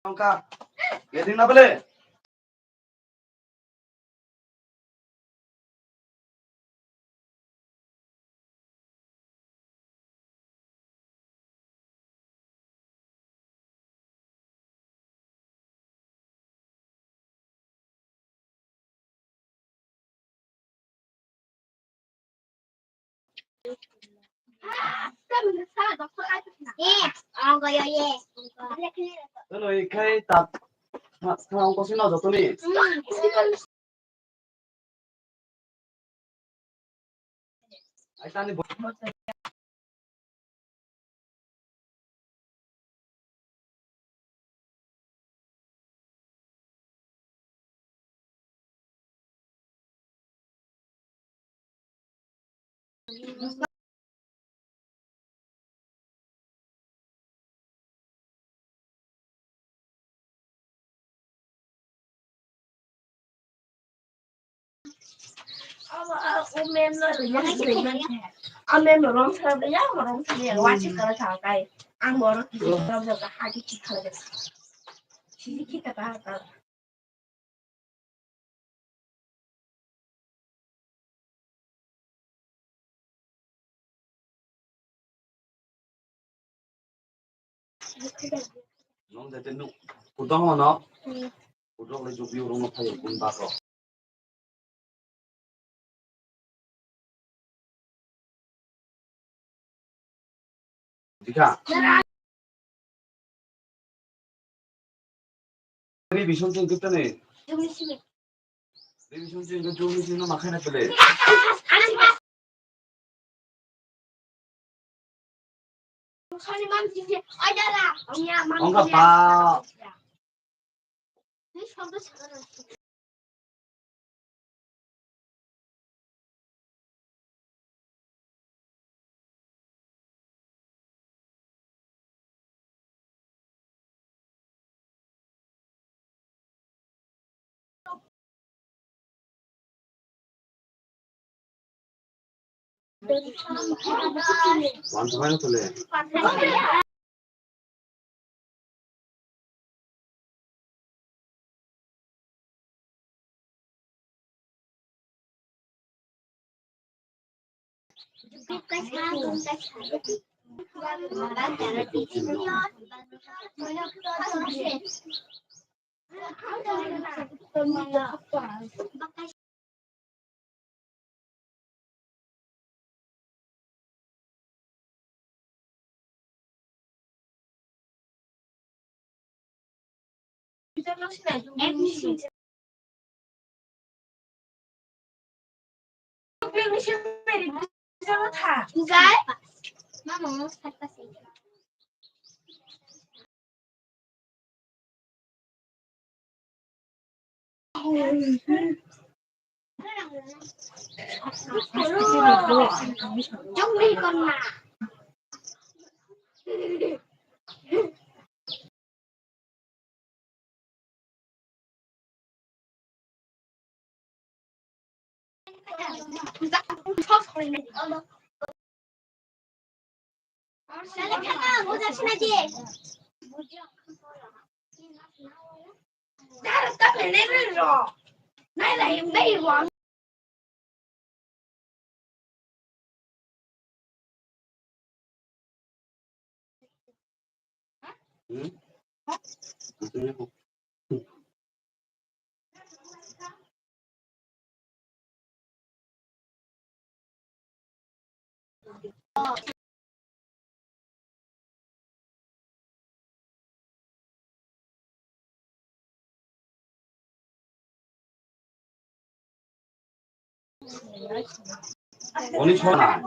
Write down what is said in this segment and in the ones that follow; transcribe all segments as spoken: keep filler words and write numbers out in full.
Tongkha. Yading na bele. Ano ikhai tak, sa ongko sino jotoni. Abo, ah, o mem no rwya, rwya. A mem no rwng thang rwya, amo rwng thang rwya. Wachi kala thang kai. Ang borok kisi rwng thang ha kisi kala. Sisi kita ta ta. Nong de de nuk. Kudong no. Kudong le jubi urung no phayo bun bako. Dikha. Revision chwng khe tani. Revision chwng khe juni sino ma khaina pele. Ongkha pa. Hmm? Oni sona.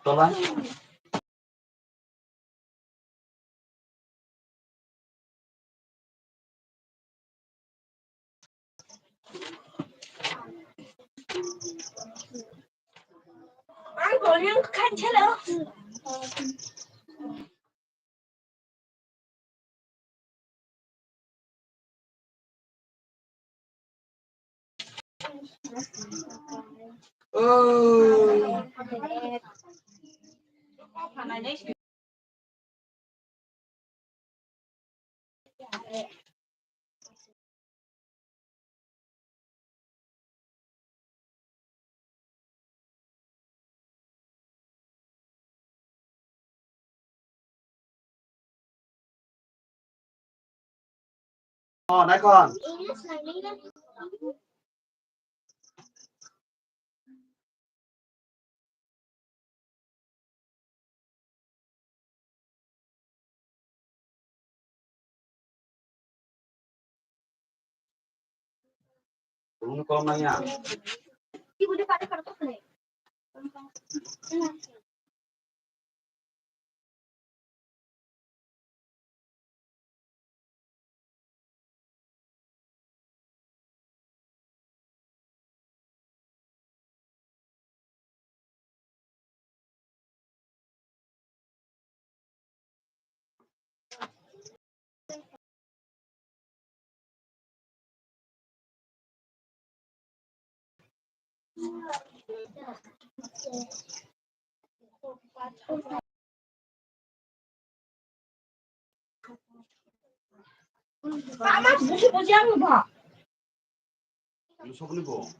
Tola. Oh. Oh, naikon. Room kom nang ya.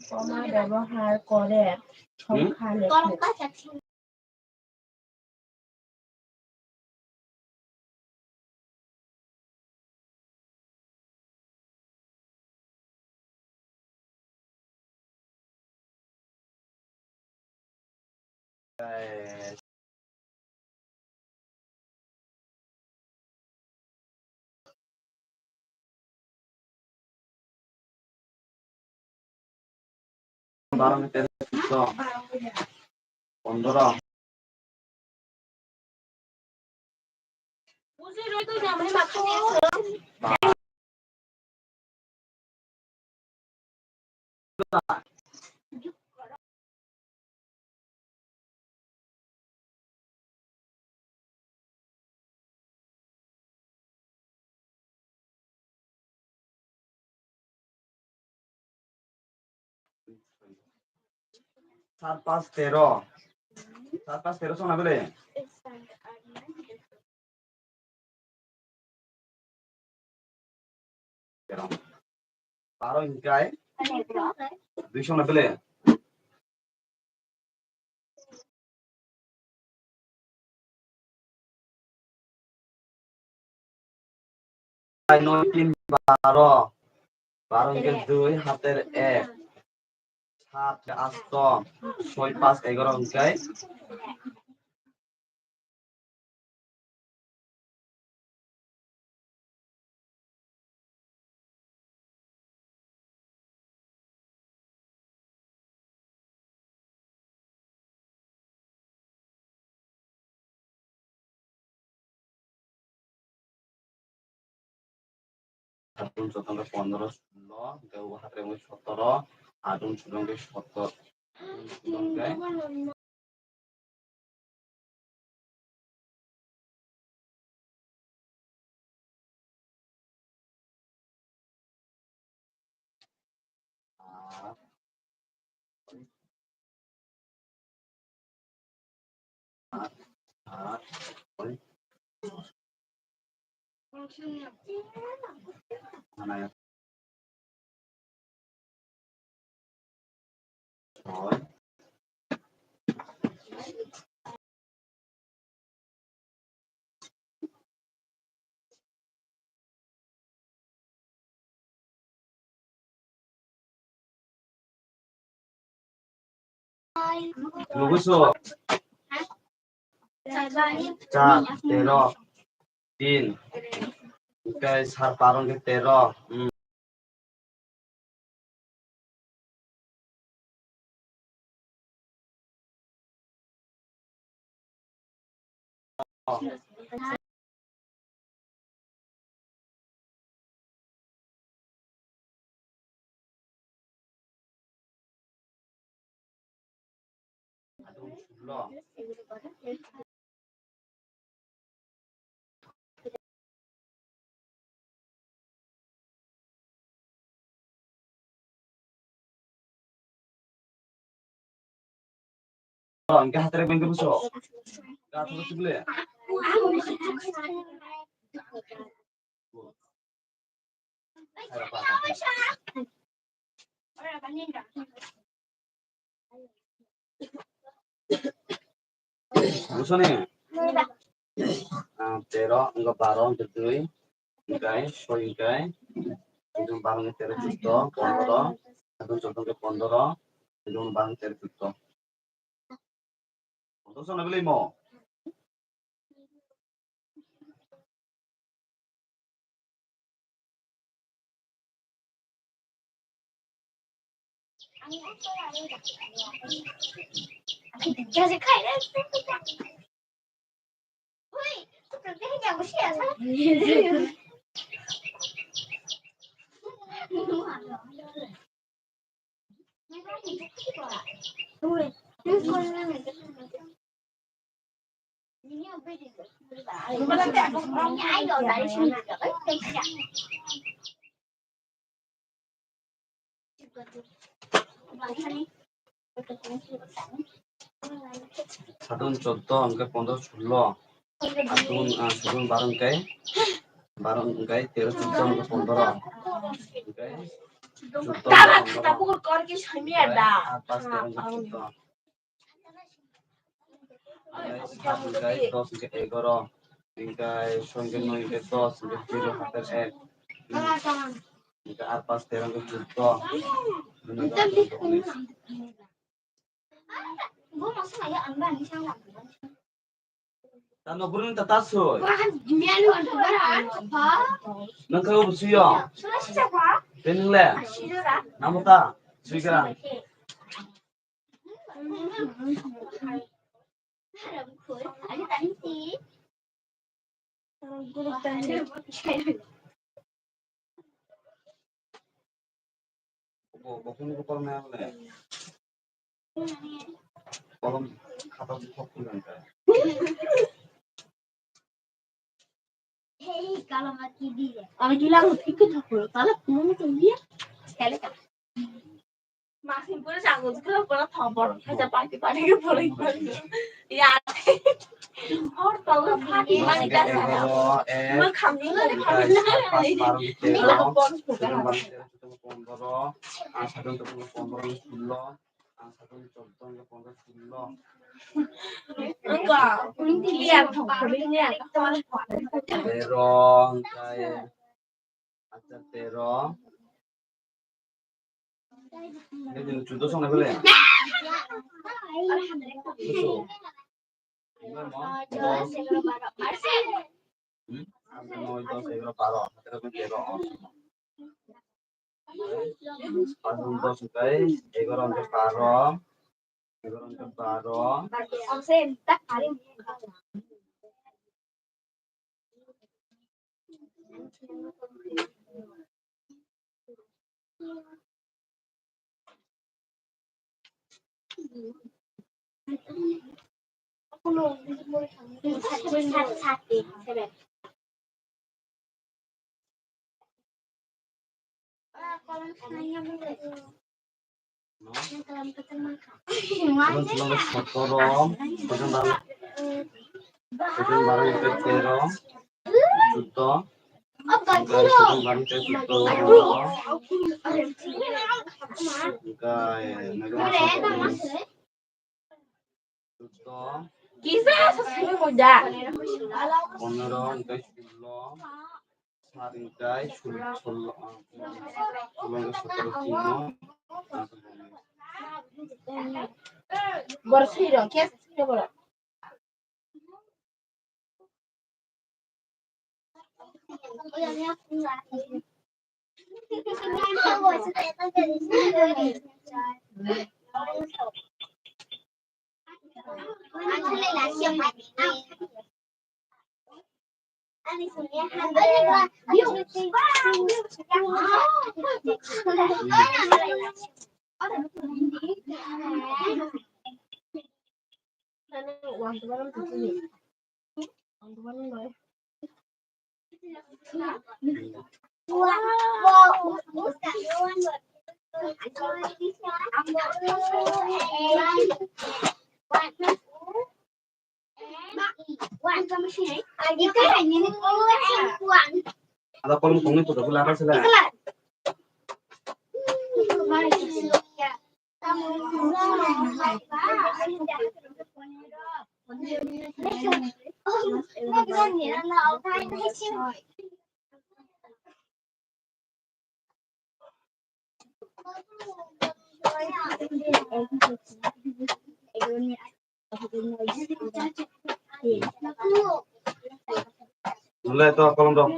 কমা ব্যবহার করে সংখ্যা লেখো। Baro ni tero, suddo, pondro. Sat pas tero. Sat pas tero song na bele? Tero. Baro hinkhe dui song na bele? Noi tin baro, baro hinkhe dui hater ek, sat asto, soi pas egaro hinkhe. Atum chotong khe pondro, sullo, hwnkhe o hatrengwi sotoro, atum chotong khe sottor, hwnkhe Nuguso. Char, tero, tin. Hwnkhe sar parong khe tero. Hmm. Hingke hatere bengke buso. Gathoro chukle. Buso ni? Ah, tero, hingke baro, hingke dui, hingke soi, hingke hingke baro, hingke tero, chuddo, pondro, hingke chuddo, hingke pondro, hingke baro, hingke tero, chuddo. Pondro sona belai mo. Sadun chuddo hingke pondro sullo. Sadun, ah, sadun baro hingke, baro hingke tero chuddo hingke pondro. Hingke chuddo hingke pondro. Hingke aat paanch tero hingke chuddo. Hingke saat hingke dos hingke egaro. Hingke soi hingke noi hingke dos hingke zero hater ek. Hingke aat paanch tero hingke chuddo. Tano burung ta tasoi. Nang kau busuyo. Tenung le. Namo ta. Suiga. Bo, bo kunu ko kolom ya le. Kolom khata bukhok kunu ka. Hei, kalam ki di le. Ang gila mo thik thok ko. Kala kunu to dia. Kale ka. Masing pura jago jikra pura thobor. Haja party party ke pura ikon. Ya. Or to party party ka. Mo khamni le khamni le. Ni la bon ko ka. Pondro, ang sadon to pondro sullo, ang sadon chuddo, pondro sullo. Enggak, ini dia, ini dia. Tero, hingke, acha, tero. Ini chuddo song na bole. Chuddo. Dos. Hmm? Noi, dos, egaro, baro. Tero, tero. Dos, dos, egaro, baro. Egaro, baro. Sotoro, sotoro, sotoro, tero, chuddo, sotoro, chuddo, Pondro, hingke sullo, sat hingke sul-, sullo, ah, sullo hingke sotoro, tino. Borok sui rok, khe sui rok borok. Ada kolom tongni photo ko lara sila. Nulai to kolom dong.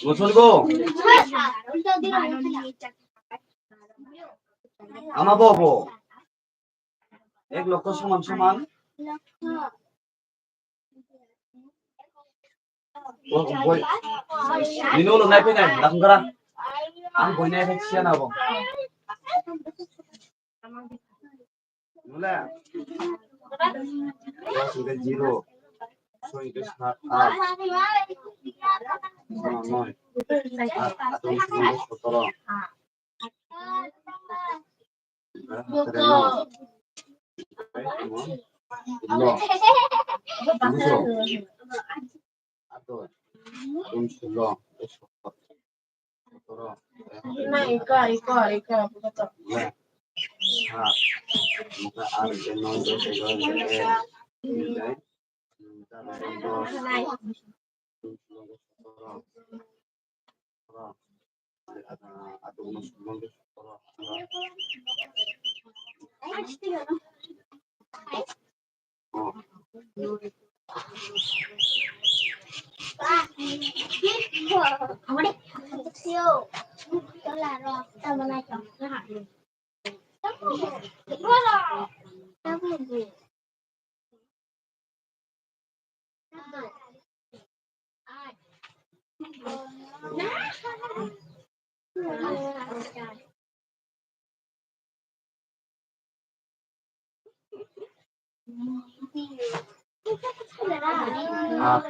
Musul go. Ama bo bo. Ek lokho soman soman. O boi. Nini ulo nai phainai, dakung kara. Ang boi nai phai siya na bo. Nule. Dos hingke zero. Soi hingke sat, aat. Noi. Aat, aat hingke sotoro. Ah.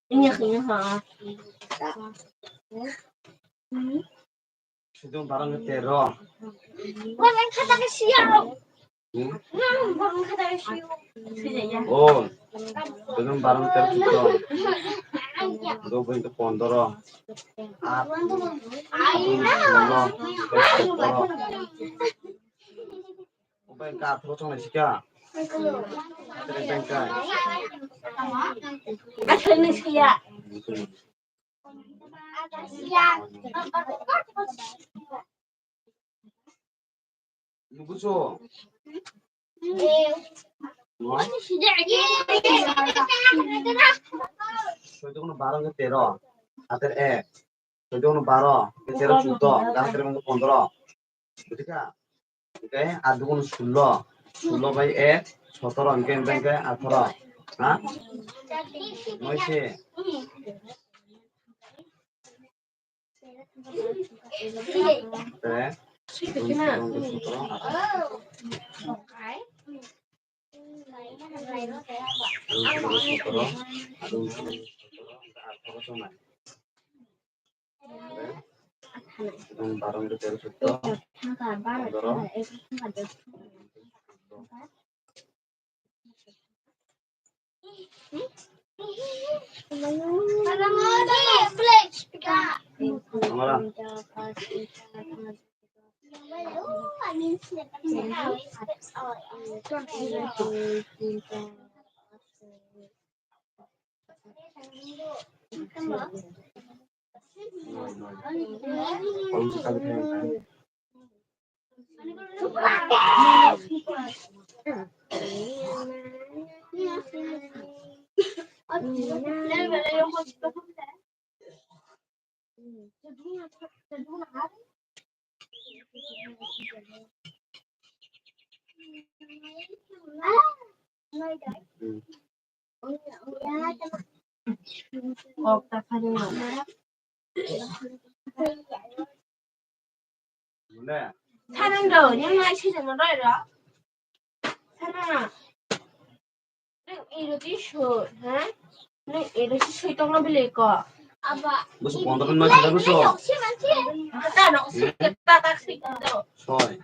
Ini kayaknya ha. Sujung barang ke tero. Barang kata ke siang. Hmm? Barang kata ke siang. Oh. Sujung barang tero sujung. Dua puluh ke pondoro. Aat. Ai, na. Sujung sotoro. Bengka, athro chongnai sika. Bengka. Athro ni siya. Nuguso. Soidono baro ke tero. Ater ek. Soidono baro ke tero, chudo. Dana tero pondoro. Buji kha? Hingke adugun sullo, sullo bai ek, sotoro hingke, hingke, hingke atharo. Ha? Noise. Te, adugun sullo hingke sotoro, atharo. Adugun sullo sotoro, adugun sullo sotoro, hingke atharo songnai. Barong de teru sutto. Pondoro. Amara. Kok ta phari. Mole. Thanang do, nang nai sijak no roi ro. Thanang. Nang iro di su, ha? Nang iro di sui tong no bile ko. Aba. Busu pondro no sijak busu. Kata no sui kata tak sui kata. Soi.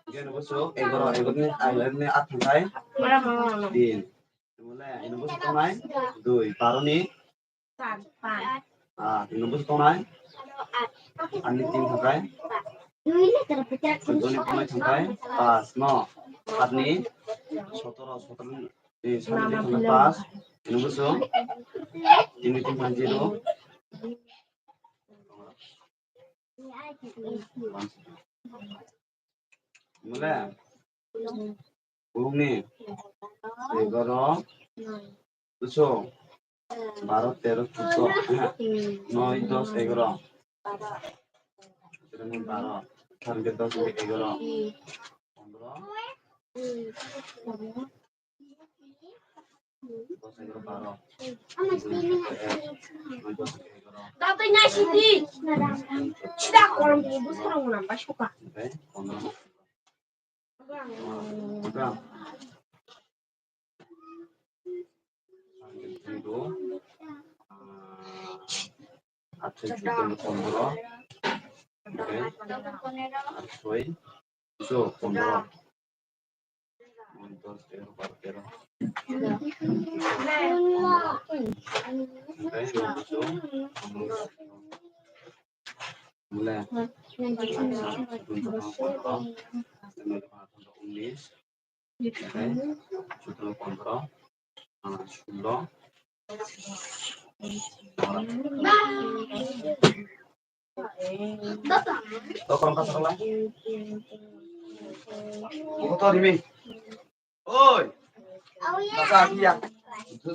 Geno busu egaro, egaro ni, egaro ni at thangkai. Mara mara mara. Din. Mole, ino busu tongnai? Dui. Baro ni? Pan, pan. Ah, ino busu tongnai? Ani tin thangkai? Dui ni tongnai thangkai? Pas, no? At ni? Sotoro, sotoro ni, eh, sani tin thangkai pas. Ino busu? Ini tin thang zero. Mole? Pulungni egaro, busu, baro, tero, chudo, noi, dos, egaro. Baro, thar hwnkhe dos hwnkhe egaro. Pondro. Tatwi naisidi. Sida kolom ni bwsarok mwnam bai soka. Atwi, chuddo, pondro. Atwi, so, pondro. Oi. Baka dia.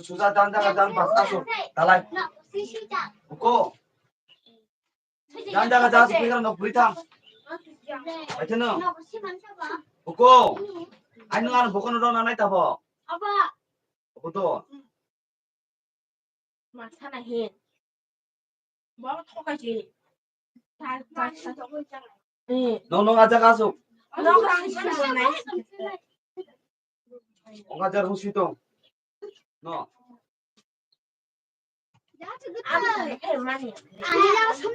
Susa dan dan dan pas aso. Talai. Uko. Dan dan dan sepikar no puri tham. Ayo no. Uko. Ayo no, ano bokon ro nanai tabo. Apa? Uko to. Masa nahi. Baba thokai je. Nong nong ajak asuk. Nong ajar husi tong. No.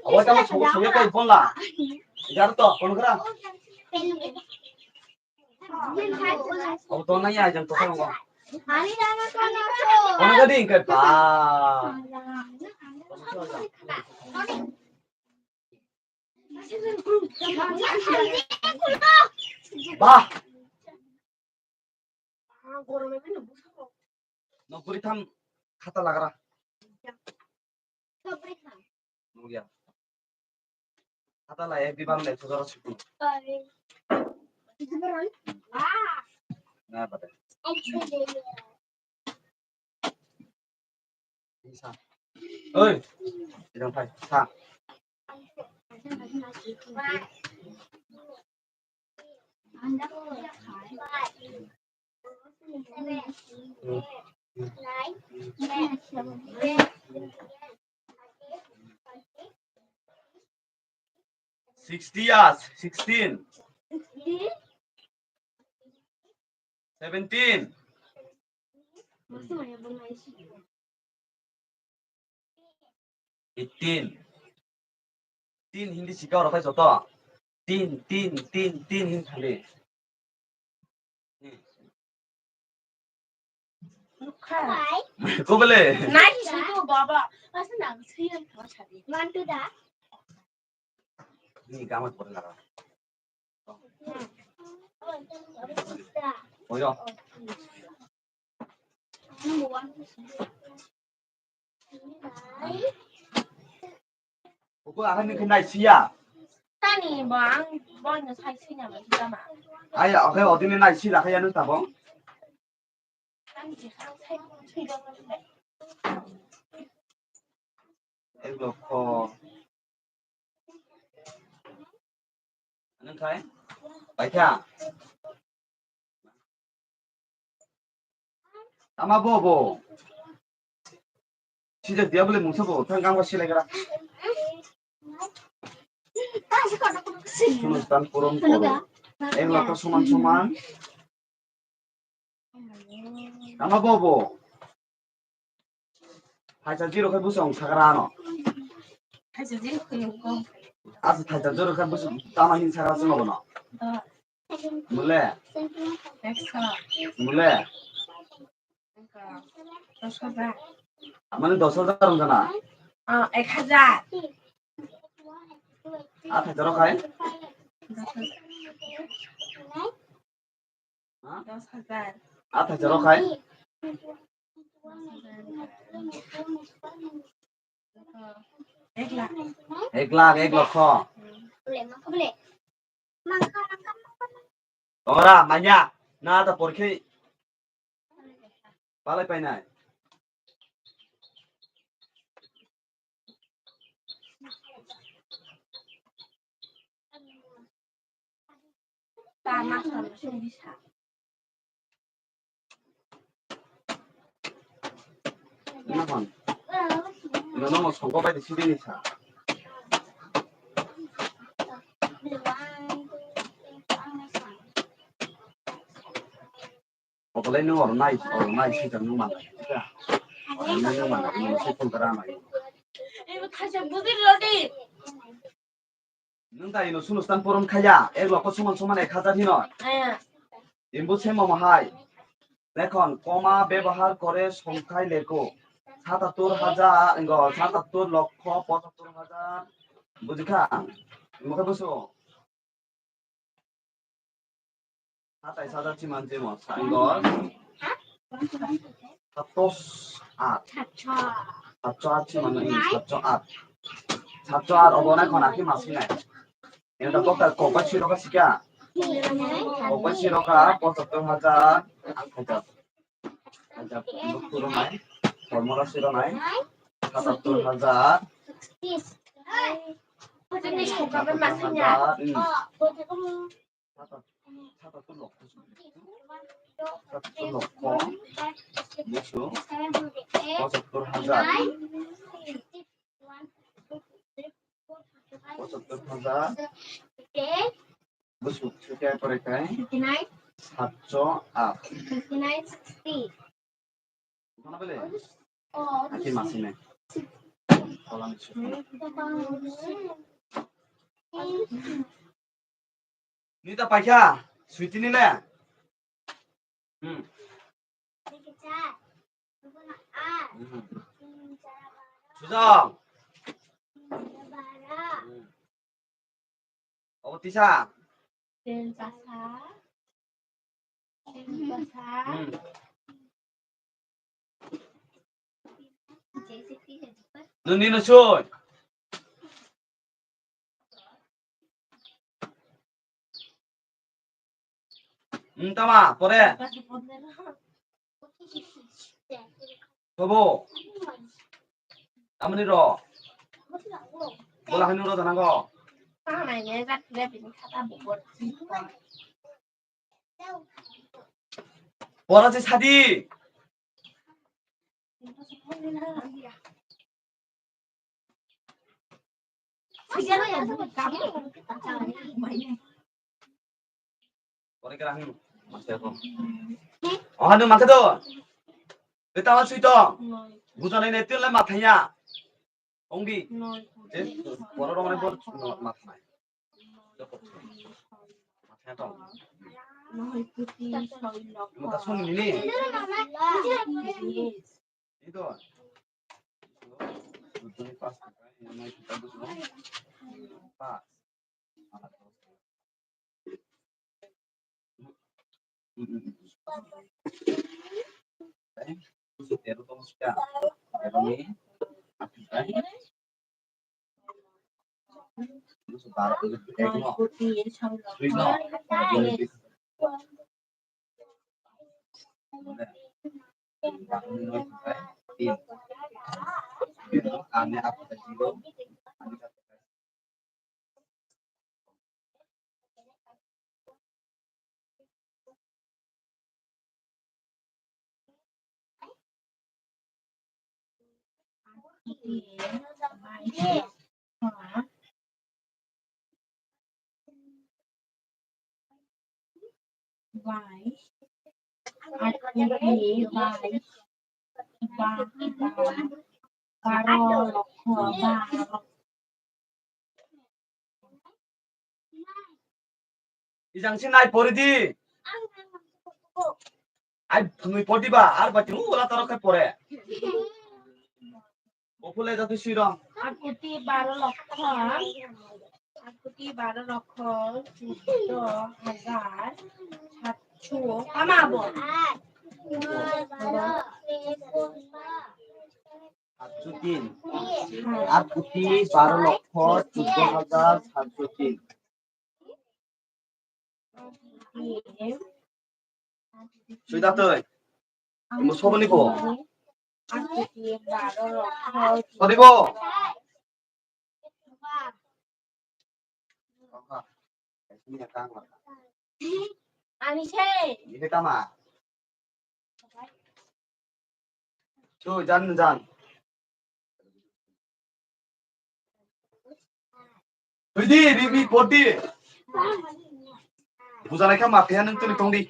Awa tamo sobo sobo kai phone la. Jar to phone kra. Abo to nai ai jang to phone ko. Phone ka ding ka ba. Ba. Nokpuri tham khata lagra. Nukya. Khata lai ek dibar le thujara suku. Na bade. Sa. Oi. Idang phai. Sa. Sixty as, sixteen. Seventeen. Eighteen. Tin hindi sika oro khai joto. Tin, tin, tin, tin hin thali. Nukha. Kobele. Nai si tu baba. Masa nang si yang kau cari. Mantu da. Ni gamat pernah. Oyo. Uko ahai nung khe nai siya. Tani bo ang bono sai sui na ma tama. Ai, oke, odini nai si lakhai anu tabong. Tani je khang sai sui na ma. Ek lokho. Nang khai? Paikha. Tama bo bo. Sijak dia bole mungsa bo, thang gangba silai gra. Suno tan puron koro. Ek lakh soman soman. Ama bo bo. Thaisa zero khai busong sakara ano. Thaisa zero khai ko. Asa thaisa zero khai busong tama hin sakara sung abono. Mule. Ekso. Mule. Dos hajar. Amani dos hajar wng kana? Ah, ek hajar. Aat hajar khai? Dos hajar. Ha? Dos hajar. Aat hajar khai? Dos hajar. Ek lakh. Ek lakh, ek lakh. Hmm. Ora, manya, na ta porkhe. Palai painai. Nahon. Nono mo songko bai di sidi ni sa. Obolai nung oro nai, oro nai sijak nung manai. Oro nai nung manai, nung si phone kara nai. Nung ta ino suno stan porom khaya, ek loko suman suman ek hajar hino. Imbo se momo hai. Dekhon, koma bebohar kore songkhai leko. Satattor hajar, engo, satattor lokho pochattor hajar. Bujikha? Imbo khe buso. Satais hajar siman jemo, saingol. Satos at. Satso at siman, hmm, satso at. Satso at, obo nai khona ki masi nai. Eno ta kokta kokbai siro ka sika. Kokbai siro ka, pochattor hajar, aat hajar. Hajar, bukuro nai, formula siro nai. Satattor hajar. Satattor hajar, hmm. Satattor lokho. Satattor lokho. Buso. Pochattor hajar. Pochattor hajar. Buso, sika pore kai. Satso at. Mana bele? Aki masine. Kolam su. Nita paikha, switi ni le. Hmm. Hmm. Sujong. Hmm. Obo tisa. Ten pasa. Ten pasa. Hmm. Nini no soi. Hmm, tama, pore. Sobo. Amani ro. Bola hanu ro danango. Pora se sadi. Pore kera hanu. Master ko. Oh, hanu makhado. Beta ma sui to. Bujanai ne tila mathanya. Ongbi. Eh, poro rong ne bor mathanya. Mathanya to. Mata suni ni. Ito. Pas. Pas. Bais. Bais. Aat koti bais. Ba-, ba-, baro lokho, baro. Ijang si nai pori di. Ai, thwngwi pori di ba, ar ba thwngwi wala taro khe pore. Ophule jatwi swi rong. Aat koti baro lokho, aat koti baro lokho, chuddo hajar satso. Tama bo. Satso tin. Aat koti baro lokho, chuddo hajar satso tin. Sui da twi. Mo sobo ni ko. Sori bo. Ani se. Ini tama. Twi jan jan. Twi di, bi, bi, pori di. Buja lai kha ma khe nang twi tong di.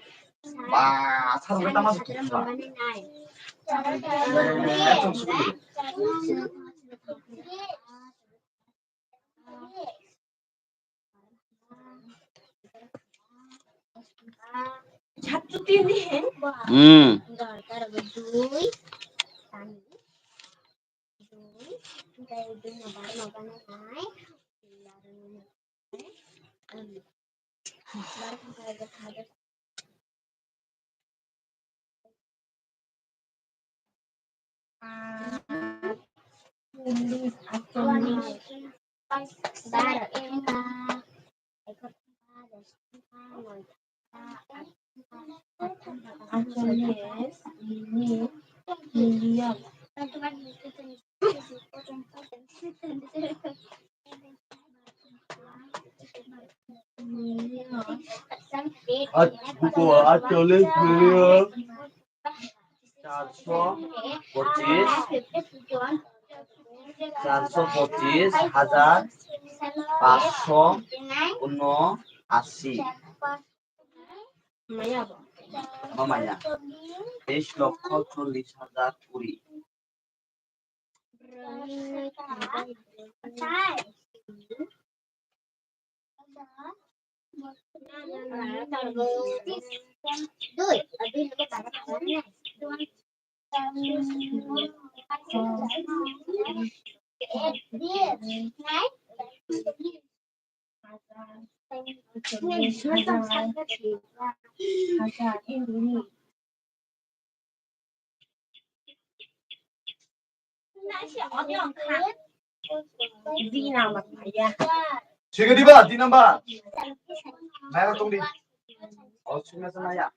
Ba, sa sa ta ma su. Ekdom su. Chapter tin ni hen. Hmm. At-, buku atchollis million. Charso pochis, charso pochis hajar paso uno asi. Maya bo. Ama maya. Teis lokho chollis hajar kuri. Di number maya. Sige di ba, di number. Maya tong di. Oh, sini sana ya.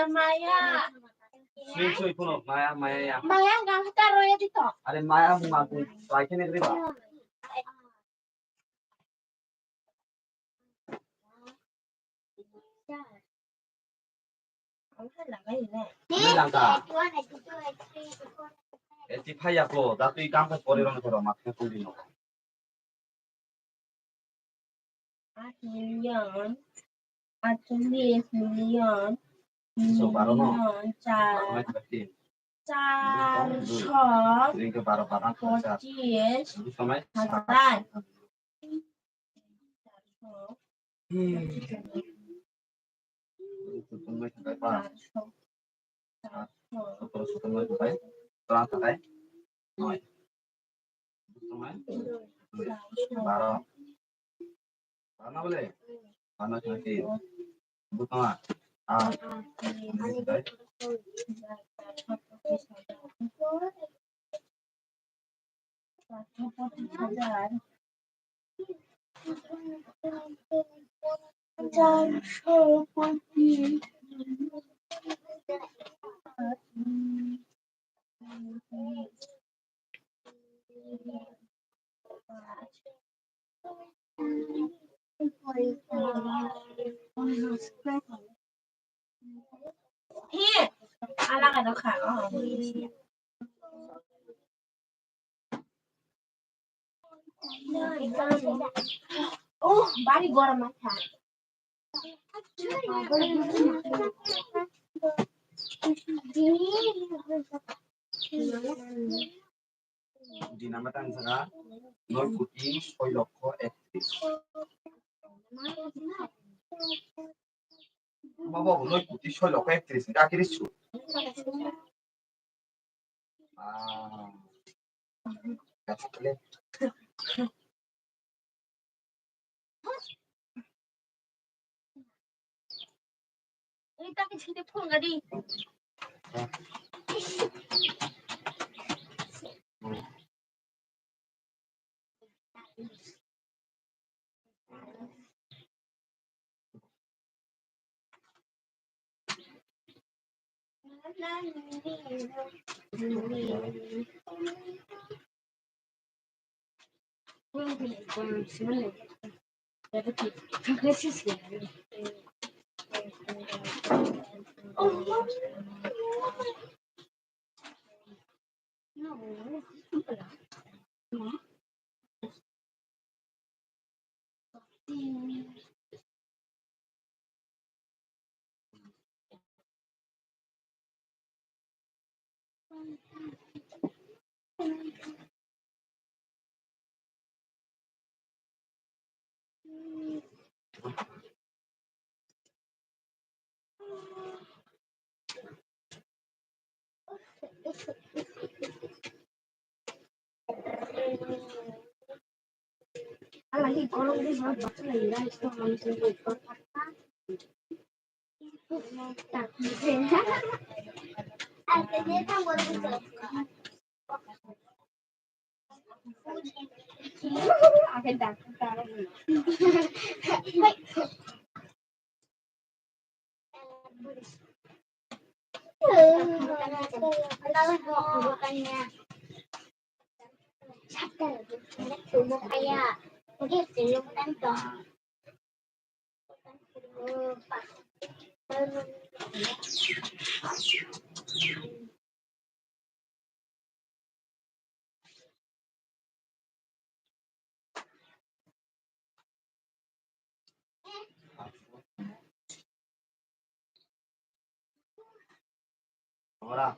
Maya. Sini sini puno, maya maya ya. Maya nggak kita roya di to. Are maya mau aku, lagi nih di ba. Ani langka. Eti phai ya ko, da twi kam ka pori rong ko ma khe tuli no. Aat million, atchollis million, So, baro no. Million, char, Baro no, thirteen. Charso, Ring ke baro, baro, char. Pochis, Buji tong nai? Hajar. Hmm. Sotoro, sotoro, noi, noi. Baro. Baro na bole? Baro na kena ki? Butama. Ah. Hi, ala ka dokha. Oh. Oh, bari gorom ma kha. Di nama tang saka noi koti soi lokho ektris. Mabo noi koti soi lokho ektris ka kiri su. Ah. Ora.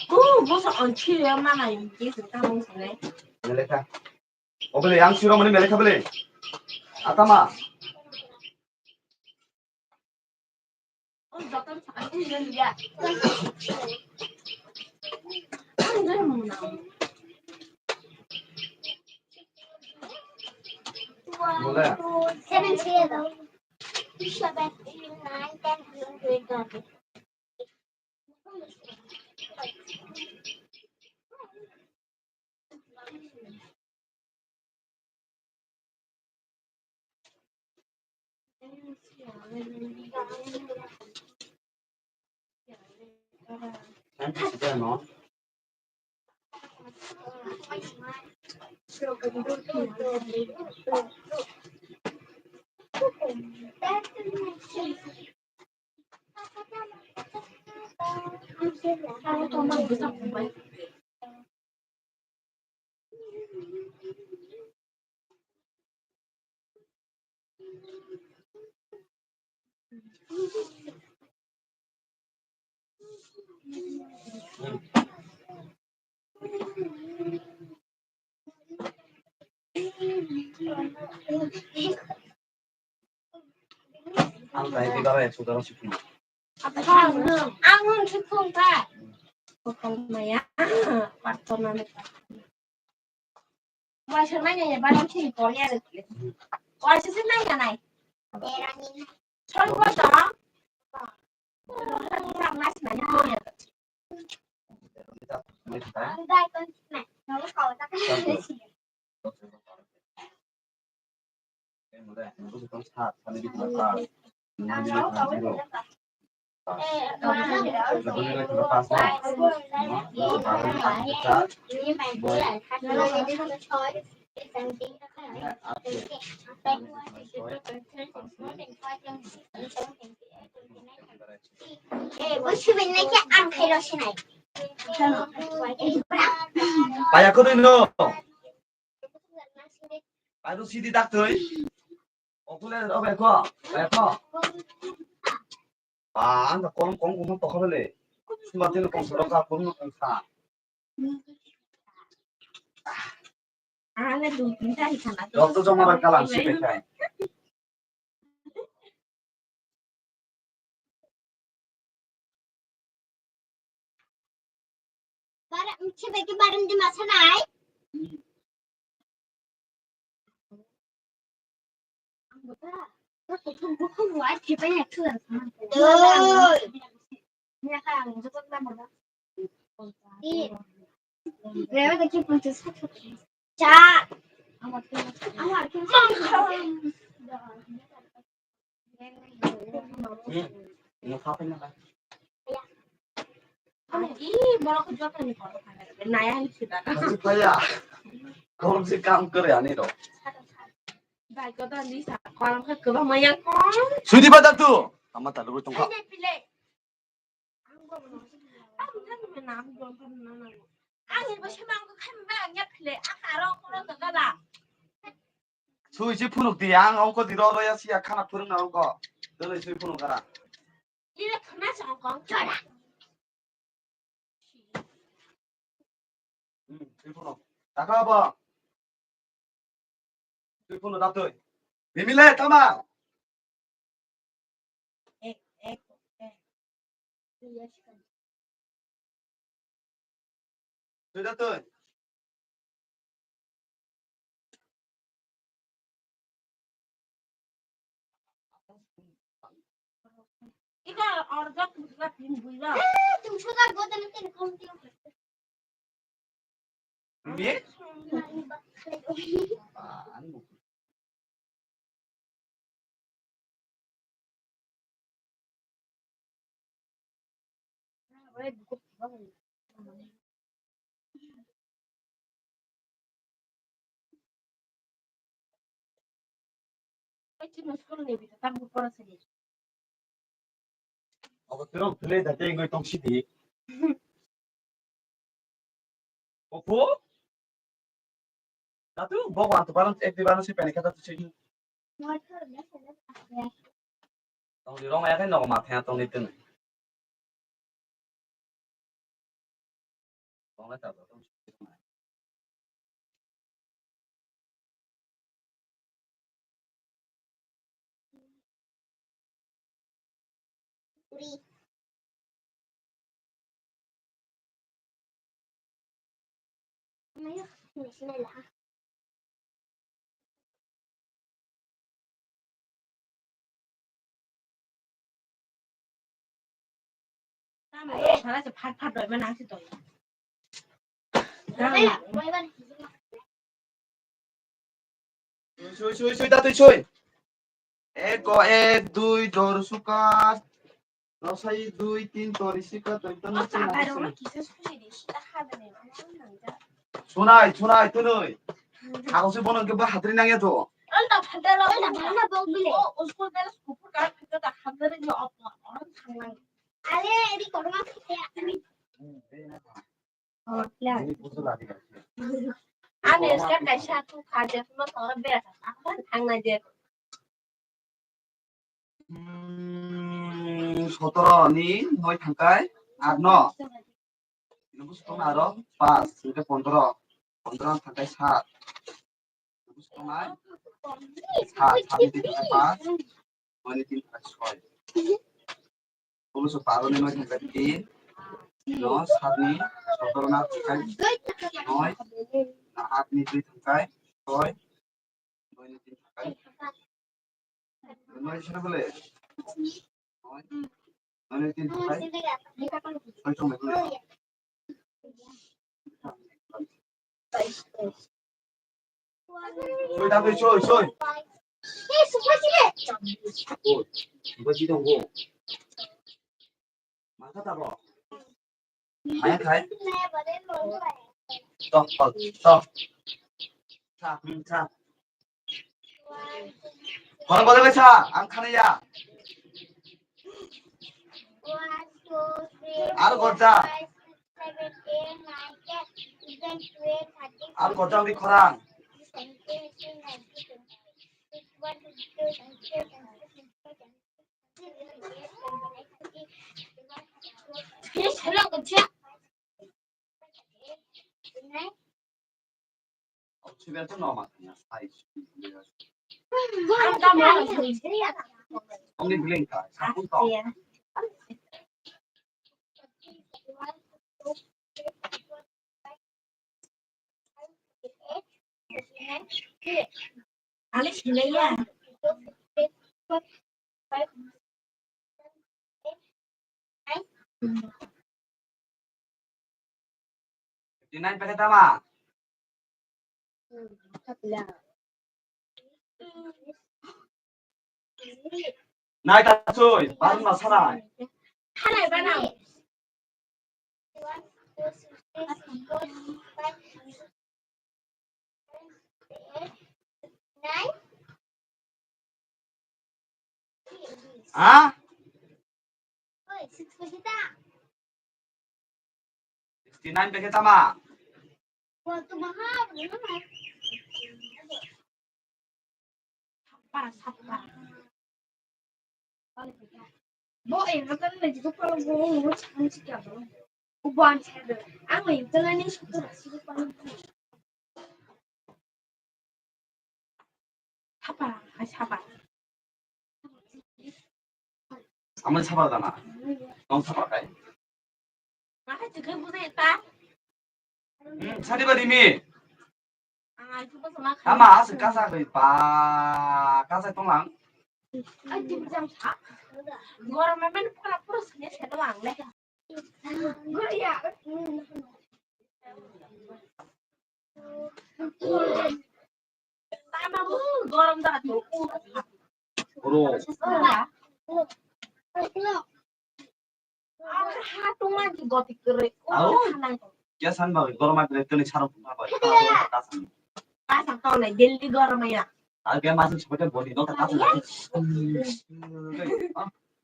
Ku bosa on chiri mana yiki su ta mung sene. Meleka. Obele yang siro mani meleka bele. Atama. Seven, seven, eight, nine, ten, eleven, twelve, thirteen. Ang dai di bara ekso dara sipung. Ang, ang sipung ta. Kokol maya, parto na me. Wai sa nai ya, bara sipung ya. Wai sa nai ya nai. Sorry, what the? Paya kudui no. Aru sidi dak tui. Okule obe ko. Obe ko. Ba, ang kolom kong kong tokha bele. Sima tino kong soro ka, kong kong ka. Rokto joma bai kalam si pekai. Bara, mchi beki bara mdi masa nai. Doi. Cha. Hmm. Ini apa ini? Ih, borok joto ni kotor khanai. Naya ni sida na. Masih kaya. Kau mesti kam kerja nih dong. Bai kotor ni sa, kolam ke kebang mayang kong. Sudi pada tu. Sama tak dulu tongkok. Ini pilih. Ang kan menam dong kan menam. Ang ini besi mangko kan bang ya pilih. Ang arong kotor kebang. Sui si phunuk di, ang ongko di ro ro ya sia khana phwrwng na ongko. Dole sui phunuk kara. Ire khana sa ongko chora. Hmm, sui phunuk. Taka ba. Sui phunuk da tui. Bimile tama. Tui da tui. Ika order tu sudah pin buira. Eh, tu sudah gua dalam telepon tu. Ni? Ah, anu. Obo twrwng twlwi da tei wngwi tong sidi. Opho? Datu, bo wa to baran ek di baran si peni kata tu sini. Tong di rong ya kan nok ma thya tong di tun. Tong la ta tong. Sui, sui, sui, da tui sui. Eko ek, dui, dor suka. Rosai dui, tin, tori sika, tori tan. Sunai, sunai, tunui. Ako si bono ke ba hatri nang ya to. Ani ska kaisa tu khaja ma tora bera ta. Apan thang na je. Hmm, sotoro ni noi thangkai aat no. Ini busu tong aro pas, ini pondro. Pondro thangkai saat. Ini busu tong ai. Saat, saat ini thangkai pas. Noi ni tin thangkai soi. Ini busu paro ni noi thangkai tin. No, saat ni sotoro na thangkai noi. Na aat ni dui thangkai soi. Noi ni tin thangkai. Noi sina bole. Noi ni tin thangkai. Soi tong bole. Soi tong bole, soi, soi. Soi, soi tong bole. Masa tabo. Maya khai. Tok, tok, tok. Cha, hmm, cha. Kono kono cha, ang khana ya. Ar gorja. Ar gorja uri khorang. Only blank card. Ani sinai ya. Fifty nine packet tama? Nai ta choi, barun ma sanai. Hanai banang. Ha? Sixty nine packet tama? Bo e matan le jigo palo bo mo chang chi kya bo. Ubo an sa de. Ang le tala ni sukta si ko palo. Sapa, hai sapa. Amai sapa dana. Nong sapa kai. Mahai chikai bujai ta. Hmm, sadi ba dimi. Ang ai chupa sama khai. Ama asik kasa kai pa kasa tonglang. Ai di bujang sa. Gor memen pura pura sini sedo ang le. Gor ya. Tama bu gorom da tu. Bro. Hatung ma di goti kere. Au. Kya san ba gorom ma kere tuni sarong ma ba. Kasang tau nai Delhi gorom ya. Age masuk seperti body no kasang.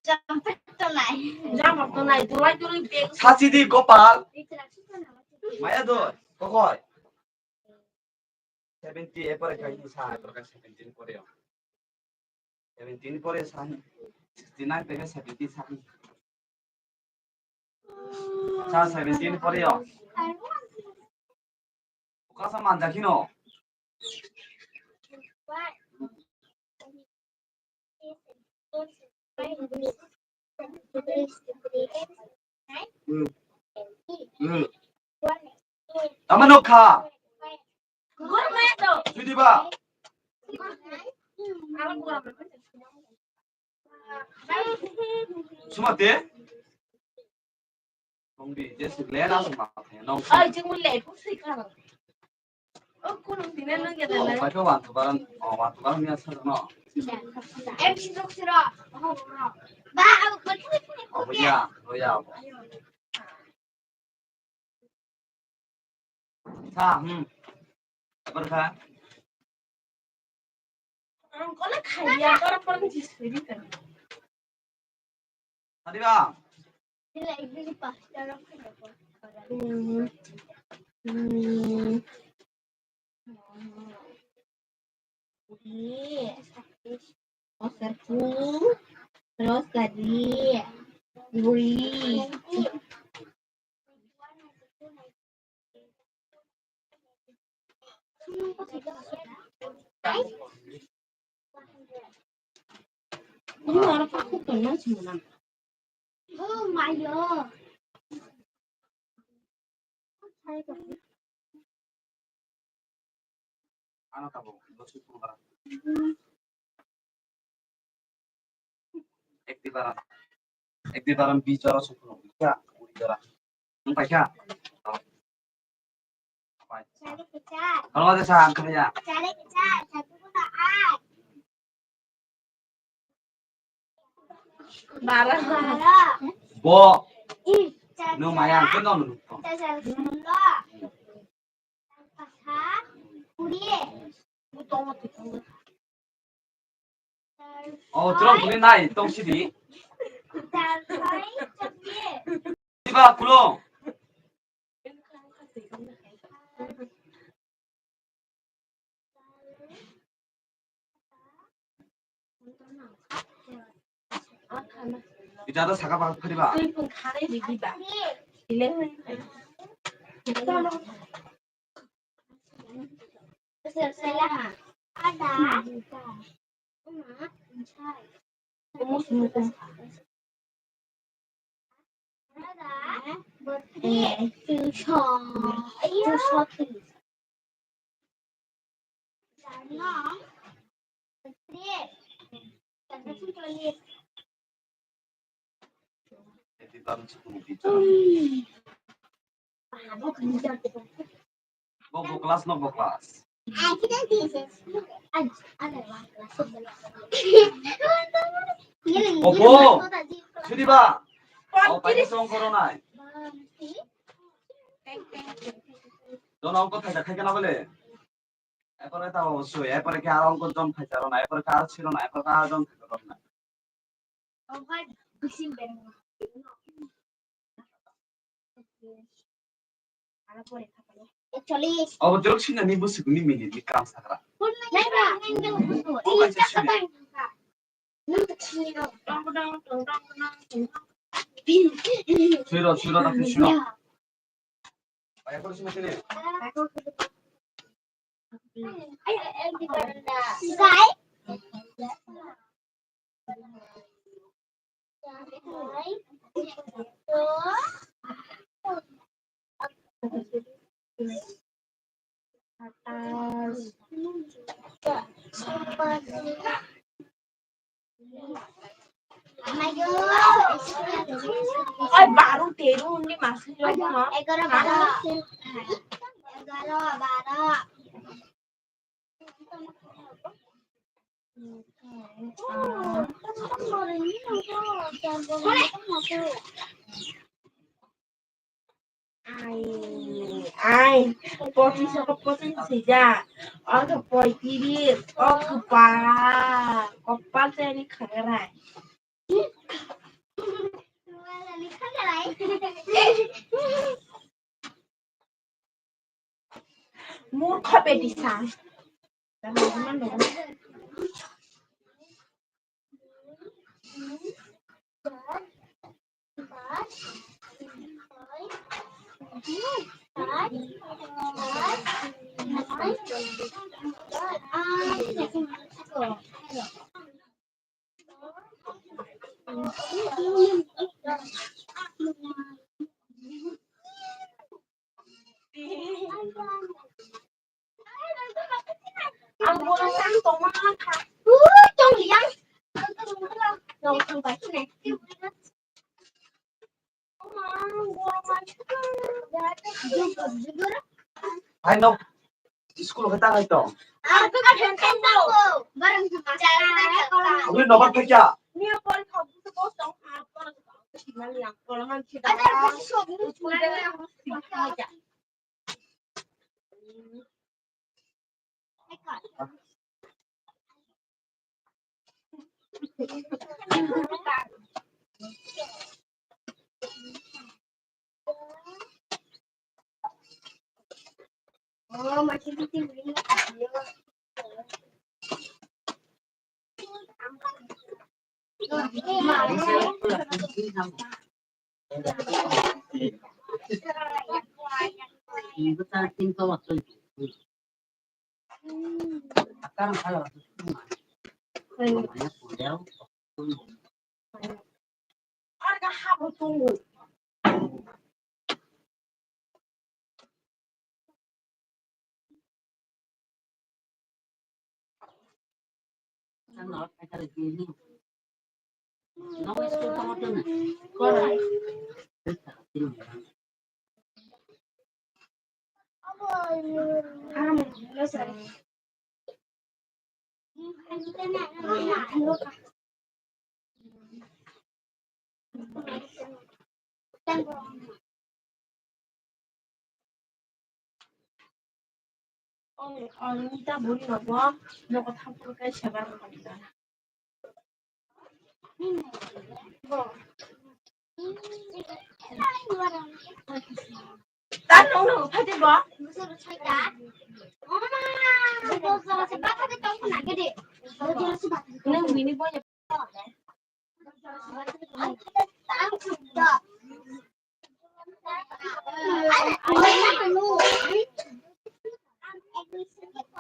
Jampet to nai. Jampet to nai. Tulai tulai beng. Sasi di Gopal. Maya do. Kokoi. Seventy e pore kai sa, e pore kai seventeen pore yo. Seventeen pore sa, sixty nine pore seventy sa. Sa seventeen pore yo. Uka sa manja kino. Hmm. Hmm. Tama nokha. Sudi ba. Sumate. Tongdi, je sik le na sung ma thai nong. Ai, jeng le phu sik ka. O, kunung tine nang ya. Oh, dai. Pai to wan to baran, oh, wan to baran ya sa no. Ba, abo kotini kotini. Obo ya, obo ya, obo. Sa, hmm. Apa kha? Ang kono khaya, kono kono jisuri kan. Tadi ba? Hmm. Hmm. Di, osarku, terus tadi, bui. Ini orang aku kenal semua. Oh my God. Ano tabuk, dosho pondro. Ek di baran. Ek di baran bis jora sukun, kya? Kuri jora. Nung paikha? Chale kechar. Kalau ada sa, ang kaya. Chale kechar, satu kota ai. Bara. Bo. Ih, no maya, ang kena nung. Chale kechar. Kuri. Oh, tong kuni nai, tong sidi. Diba, kulo. Ita da saka ba khariba. Twi pung khare di diba. Ile. Bo, bo class no, bo class. Obo, sudi ba? O, paisa song koronai. Dono ongko thaisa khai kana bole? Epore ta o sui, epore ke aro ongko jon thaisa rona, epore ke aro sirona, epore ke aro jon thaisa rona. Obo jorok sina ni busi ni minute ni kam sakra. O kaisa sini. Suiro, suiro, tak suiro. Ai, baro, tero, undi masuk lagi, ma. Egaroh, baro. Egaroh, baro. Ai, ai, pochis ko pochis sija, o to poitiris, o kopal, kopal se ni khagrai. Murkho beti sa. Hai no, school khe ta hai tong. Aboni nobar thakya.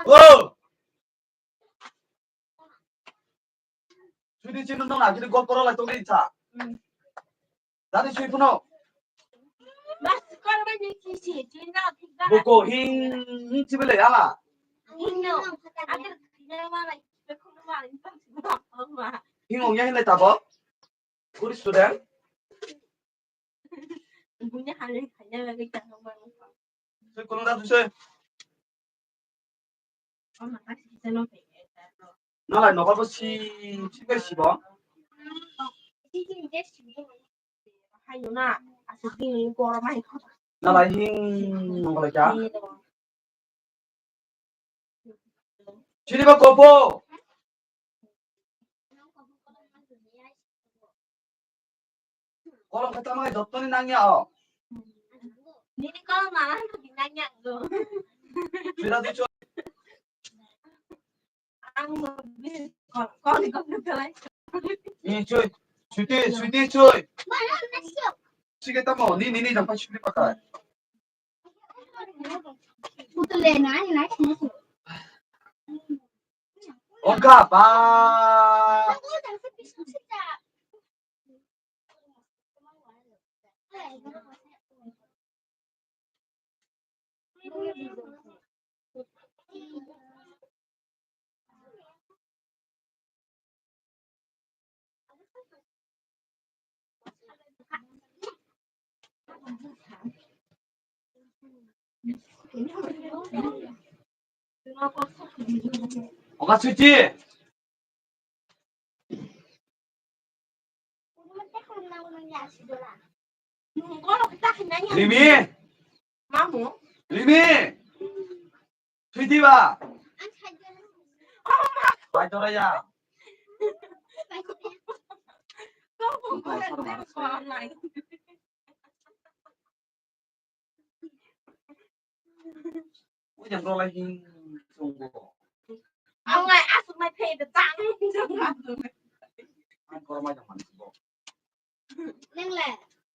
Oh! Sudi chini nong agini gol koro lai tongri cha. Dadi sui puno. Boko hing hing chibele ala. Hing ong ya hile tabo. Good student. Sui kono da sui. Nalai nogo bo si si bai si bo. Nalai hing nong lai ka. Chini ba kopo. Kolom khe tamo hai jottoni nangya o. Nini kolom mama hai khe nangya o. Sira di cho. Ang mo bi kolom kolom kolom. Ni choi. Suti, suti choi. Sige tamo, ni ni ni jang pa suti pakai. Oka ba. Oka suci. Rimi. Rimi. Thwidi ba. Bai tora ya. Ujang rok lai hing sung bo. Ang lai asuk mai phai da tang. Ang kor mai jang man bo. Nang le,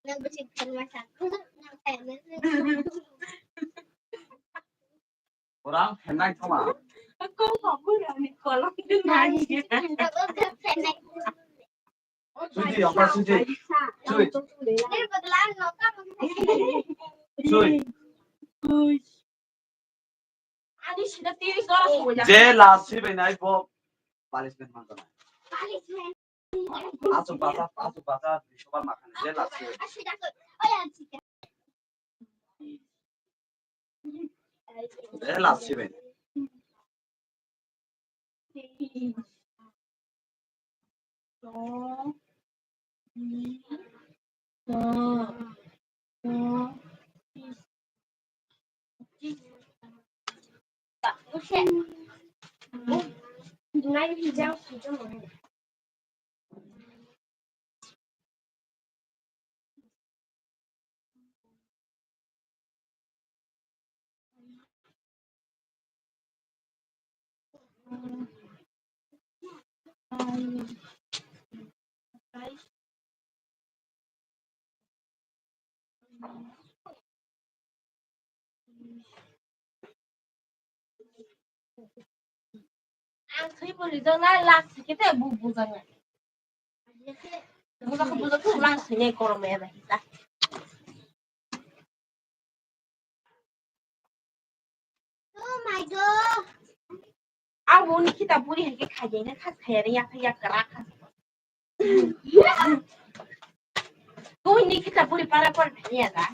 nang bisi phen ma sa. Nang phen ma sa. Orang phen nai thoma. Kau kau kurang ni kolom ni nai. Nang phen nai. Suji, apa suji? Suji. Suji. Je last si bai nai bo punishment man jana. Asu basa, asu basa, bisoba makan je last si. Je last si bai. Ang thwi bo rijak na lak si khe te bu bujak na. Bujak bujak khe lang si ne korom ya ba hita. Oh my God. Ang bo ni kita puri hai khe khai jai na kha khai ya yak yak kra kha. Koi ni kita puri para para khai ya da.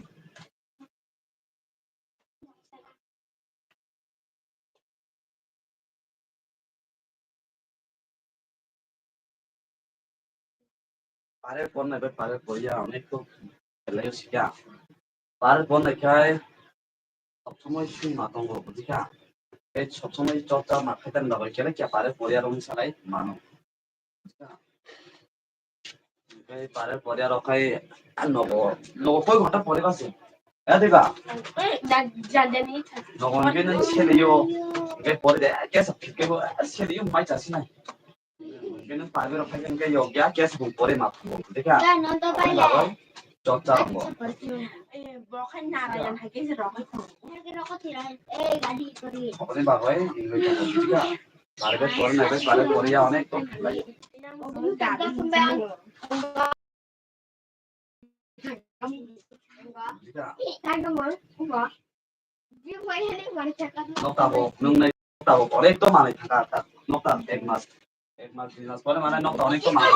Pare pornai bai pare poriya onek to belai o sikha. Pare pornai khai sob somoi sima tongo, bujikha? Tei sob somoi chorcha ma khaitani bagwi kele kya pare poriya rok salai mano. Tei pare poriya rok khai nogo, nogo koi ghonta poriba se? Ya diba? Nogo hingke nang seliyo, hingke pori de, kesa phikebo seliyo mai chasi nai. Hingke nang pare rok khai hingke yokya kesa bo pori ma phubo, dikha? Aboni bagwi chorcha tongo. Aboni bagwi, Pare pore nai bai pare pore ya onek to khlai. Nok tabok nwng nai tabok onek to manai thangkha ta nok ta ek mas ek mas dui mas pore mane nok ta onek to manai.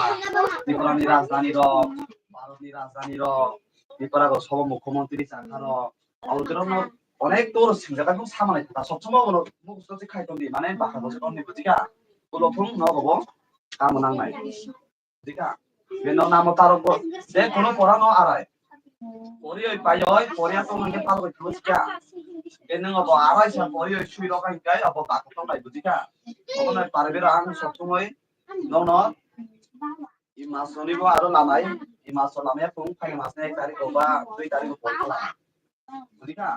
Tripura ni rajdhani rok, Bharat ni rajdhani rok, Tripura go sobo mukhyamantri chakha rok. Abo borok no onek to singjak ta kung samanai ta sob somo bono mukhus to khai tongdi mane baka bwswk tongdi bujikha. Ulo phung nogo bo tamo nangnai. Bujikha. Beno namo tarok bo je kono pora no arai. Porioi paioi poria tong nangkhe palgoi thangwi sikha. Be nwngo bo arai sa porioi sui rok hai kai abo baka tong bai bujikha. Obo nai pare bera ang sob somoi nono. I mas roni bo aro lamai, i mas rok lamai phung phaini mas ni ek tarik rok ba dui tarik rok porikha lamai. Bujikha?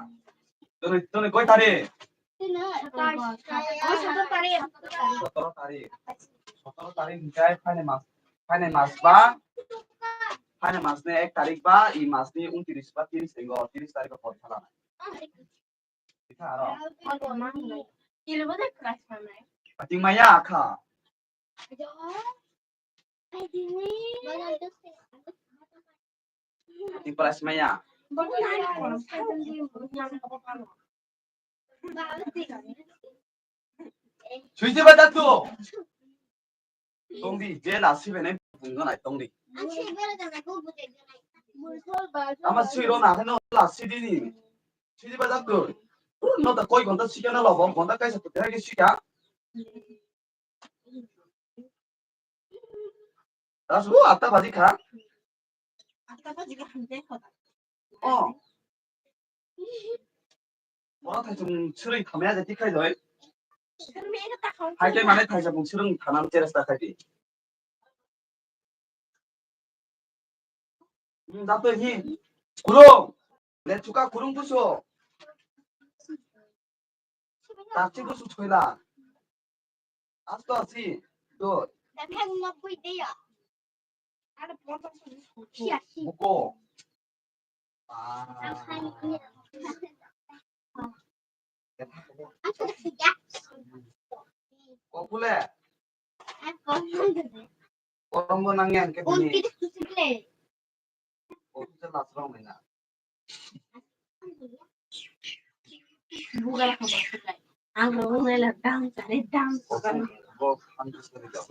Toni, toni koi tarik? Sotoro tarik. Sotoro tarik hingkai phaini mas, phaini mas ba, phaini mas ni ek tarik ba, i mas ni untris ba tris ringo, tris tarik rok porikha lamai. Bujikha aro? Ating maya kha. Ating price maya. Suisi ba datu. Tongdi, je lasi bene bunga nai tongdi. Ama sui ro na heno lasi dini. Suisi ba datu. No ta koi gonta sikya na lobo, gonta kaisa kutai ke sikya. Dasu atta baji kha. Atta baji kha hamjai kha. Oh. Ora thaisung sirui khamya jati khai doi. Hai ke mane thaisung sirung thanan cheresta khai di. Hmm, dato hi. Kurung. Le chuka kurung buso. Takchi busu thoila. Asto asi. Do. Buko. Ah. Kopule. Korombo nangya hingke bini. Kopule lasrong nina. Ang rong nela dam chare dam. Bo ang sari dam.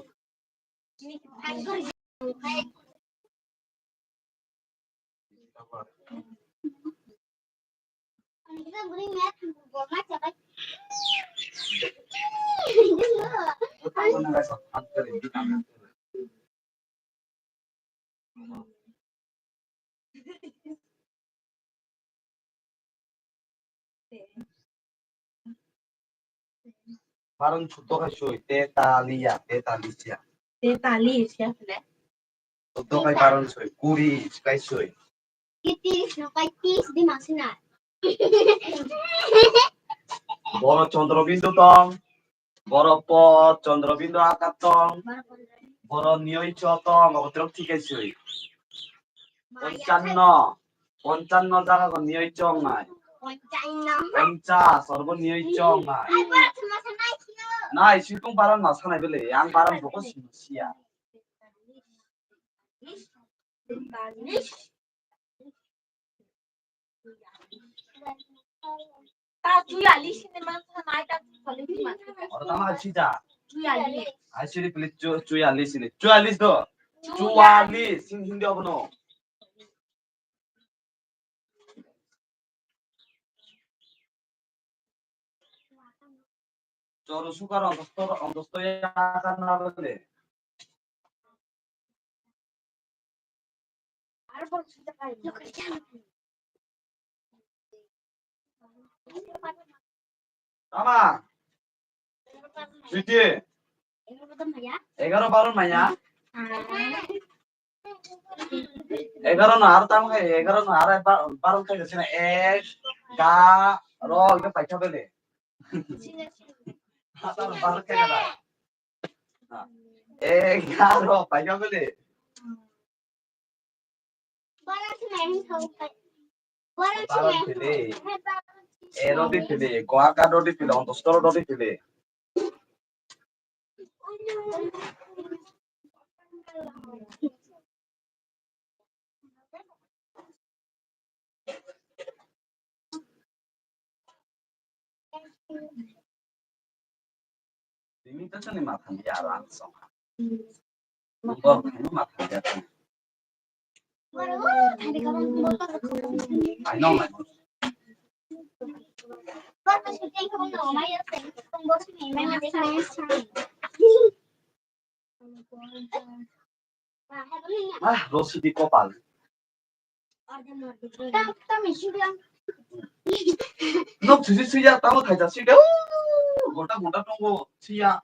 Barang sudo kai soi, te talia, te talisia. Te talisia, ne? Sudo kai barang soi, kuri kai soi. Kitis no kai tis di masina. Boro Chandra Bindu tong. Boro po Chandra Bindu akat tong. Boro niyoi cho tong, obo trok thikai soi. Ponchanno. Ponchanno jaga ko niyoi chong nai. Ponchanno. Ponchas, sorbo niyoi chong nai. Nai, situng baran ma sanai bele, ang baran boko sini sia. Ta chuyalis ni man sa nai ta chuyalis ni man sa. Oro tama sida. Chuyalis. Ai siri pili chu-, chuyalis ni. Chuyalis do. Chuyalis. Chuyalis. Sing hindi abono. Choro sukar ontosto, ontosto ya karna bole. Tama. Siti. Egaro baro maya. Egaro no aro tamo khai, egaro no aro ba-, baro khai sina ek, ga, ro, ito paikha bele. Hatar baro khai da. Egaro paikha bele. Baro phele. Ero di phele, goaka do di phele, ontosto do di phele. Tini to sini matha ni aro ang song. Nungbo ang matha ni aro. I know, man. Ah, Rosidi kopal. Nok sisi siya, tamo thaja siya. Gota gota tongo siya.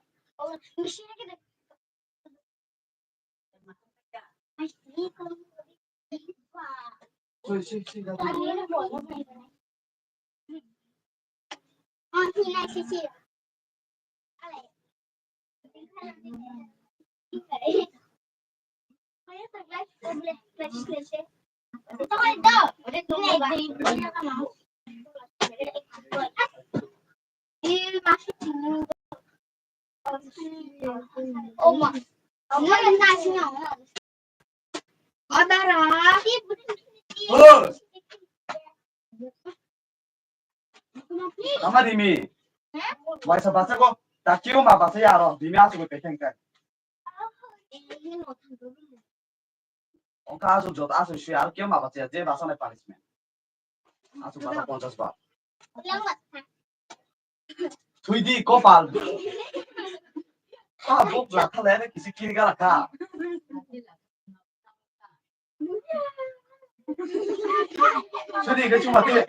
Tama rimi. Waisa basa ko. Takio ma basa ya ro. Dimi asu ko pekeng kai. Ongka asu jot asu shi aro kio ma basa ya je basa nai punishment. Asu basa ponchas bar. Thwidi kopal. Ah, bok la khala ene kisi kiri gala kha. Sudi ke chuma te.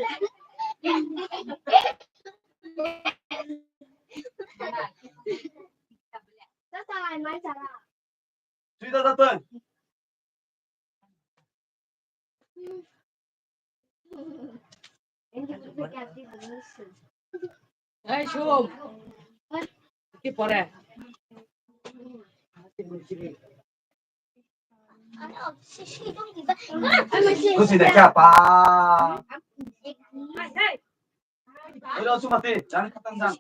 Sui da da tun. Ei, Shubham. Ki pore? Kusi da kya pa? Oi, lo, sumati, jan khatang jan.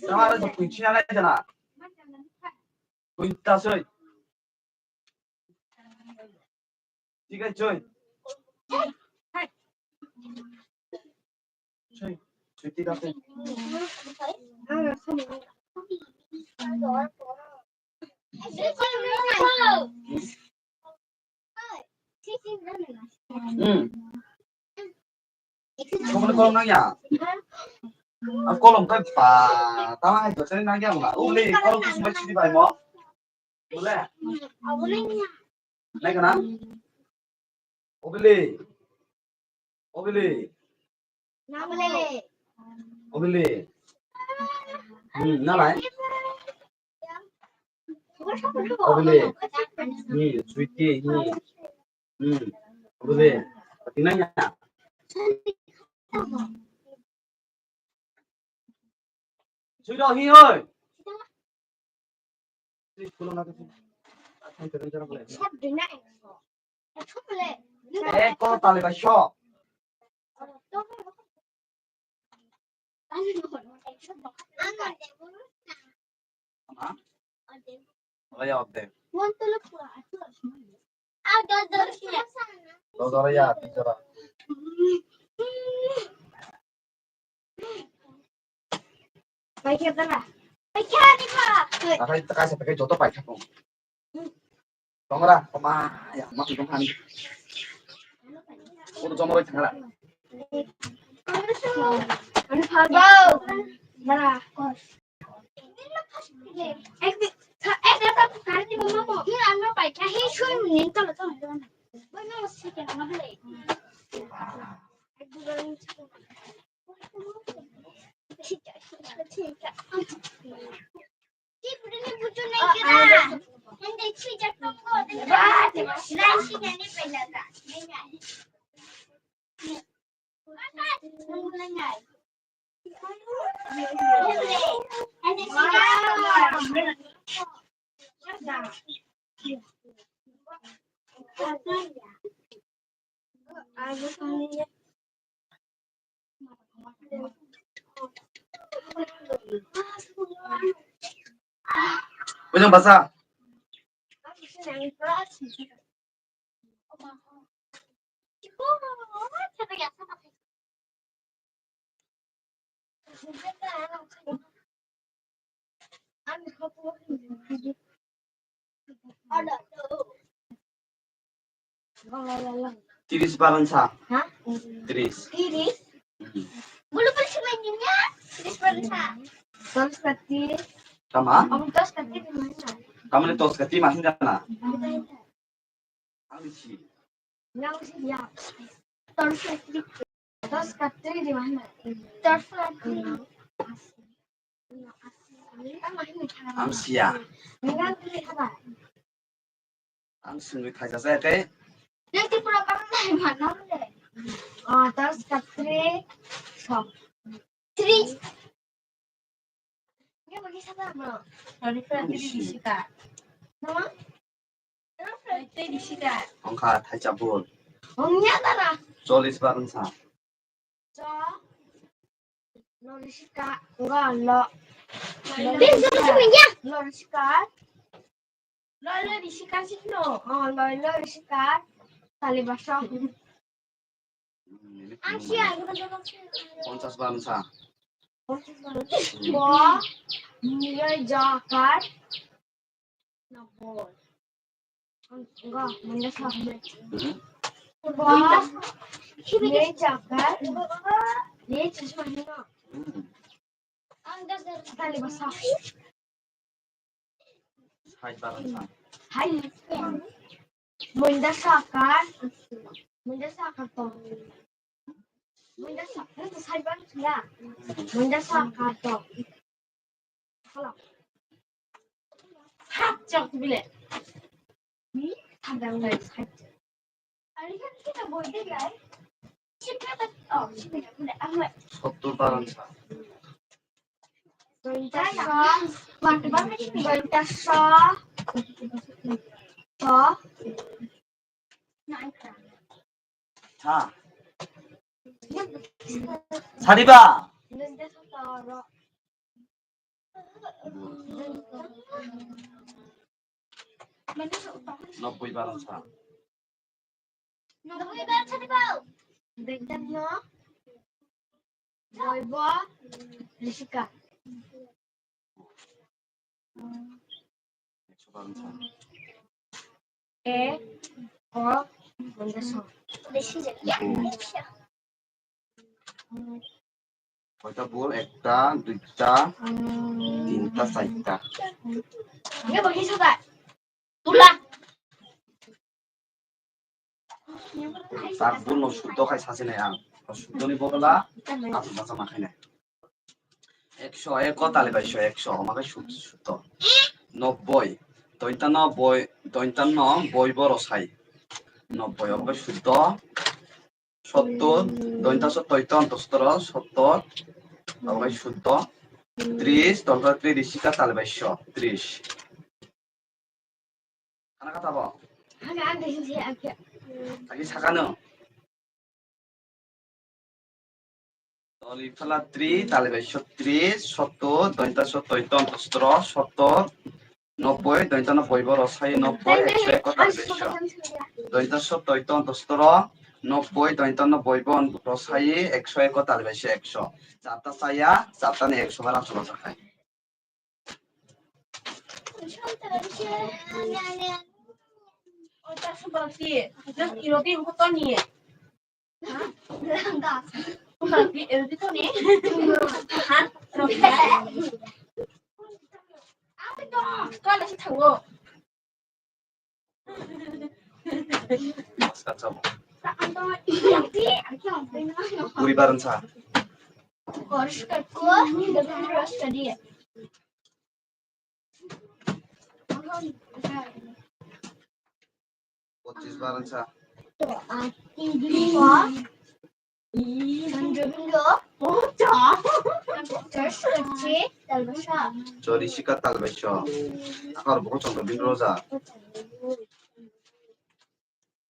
Tama ra sa kuichi na jana. Kuinta soi. Tiga coy. Coy, coy, tiga coy. Hmm. Kau boleh kolong nang ya? Ang kolom kai ba, tama hai jotani nang yang la. Uli, kolom kusu bai sidi bai mo. Ule. Nai kana? Obili. Obili. Obili. Hmm, nalai. Obili. Hmm, sweetie. Hmm. Hmm. Obili. Tinanya. Sweetie, hi oi. Eh, ko tale ba sho. Wala ya abde. Dodora ya, dodora. Paikha tara. Paikha ni ba. Nakai ta kaisa pakai joto paikha tong. Tongra, koma ya, ma tong hani. Udah jomo roi tangara. Ani pha ba. Bara. Ek di, ek di ta kar di mama mo. Ni ano paikha hi shui ni tolo tolo. Ba no se ke na le. Ek di ba. Ujang basa. Tiris bagan sa. Ha? Tiris. Tiris? Hmm. Bulu bulu sumai niya. Tiris bagan sa. Tos kati. Tama? Om tos kati di mana? Tama ni tos kati masin jana. Ang si. Nang si ya. Tos kati. Tos kati di mana? Tos kati. Ang siya. Ang sungwi thaisa se khe. Nang Tripura kar nai ma nang le. Ah, tos ka three. So. Three. Ye bagi sa ba mo. Sorry, friend, three di sika. No? Three di sika. Ongkha thaisa bol. Ongya dara. Chollis ba wngsa. Cho. Lo risika. Ngo lo. Lo risika. Lo risika. Lo lo risika sih no. Oh, lo lo risika. Tali basong. Ang siya. Ponchas ba wngsa. Ponchas ba wngsa. Bo. Nilai jakar. Nabol. Enggak, manda sa. Wah, ini cakar. Ini cuma ini. Tali basah. Hai barang sa. Hai. Manda sakar. Manda sakar to. Manda sakar to sai bang ya. Manda sakar to. Hap, chak tu bile. Ni, tadang lai, hai. Ari kan kita boy deh, guys. Sottur barang sa. Ponychash, ponychash. Ha. Sariba. Nobboi barang sa. Nobboi barang sa dibo. Boibo, Rishika. Ekso barang sa. E, O, Manda sa. Koita bul? Ekta, duita, tinta, charta. Tula. Tak bul no suddo khai sasi nai ang. Suddo ni bodola, asuk basa ma khai nai. Ekso eko tali bai so ekso, omo khe sud-, suddo. Nobboi. Dointa no boi, dointa no boi bo rosai. Nobboi, omo khe suddo. Sottor, dointa so toito onto sotoro, sottor, omo khe suddo. Tris, tolta tris, risika tali bai so, tris. Khana kha tabo? Ani, ani, ani, ani. Tagi sakano. Toli phala tri, tali bai sotris, sottor, dointa sottor, ton sotro, sottor, nobboi, dointa nobboi bo rosai nobboi, ekso eko tali bai so. Dointa sottor, ton sotro, nobboi, dointa nobboi bo rosai ekso eko tali bai so ekso. Charta chaya, charta ni ekso bar acholo chakhai. Kuri barwng sa. Pochis barwng sa. Chori sika talbaisa. Akar buku chondro bin roja.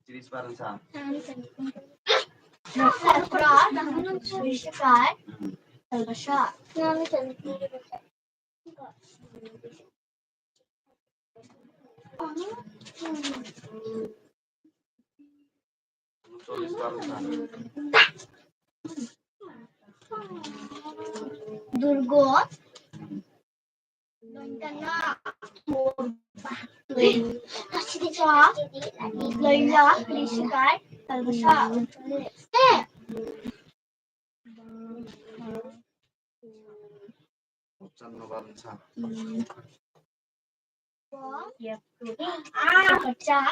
Tiris barwng sa. Durgo. Laila, Rishika, Talbasa. Channo barwng sa. Ah, pecah.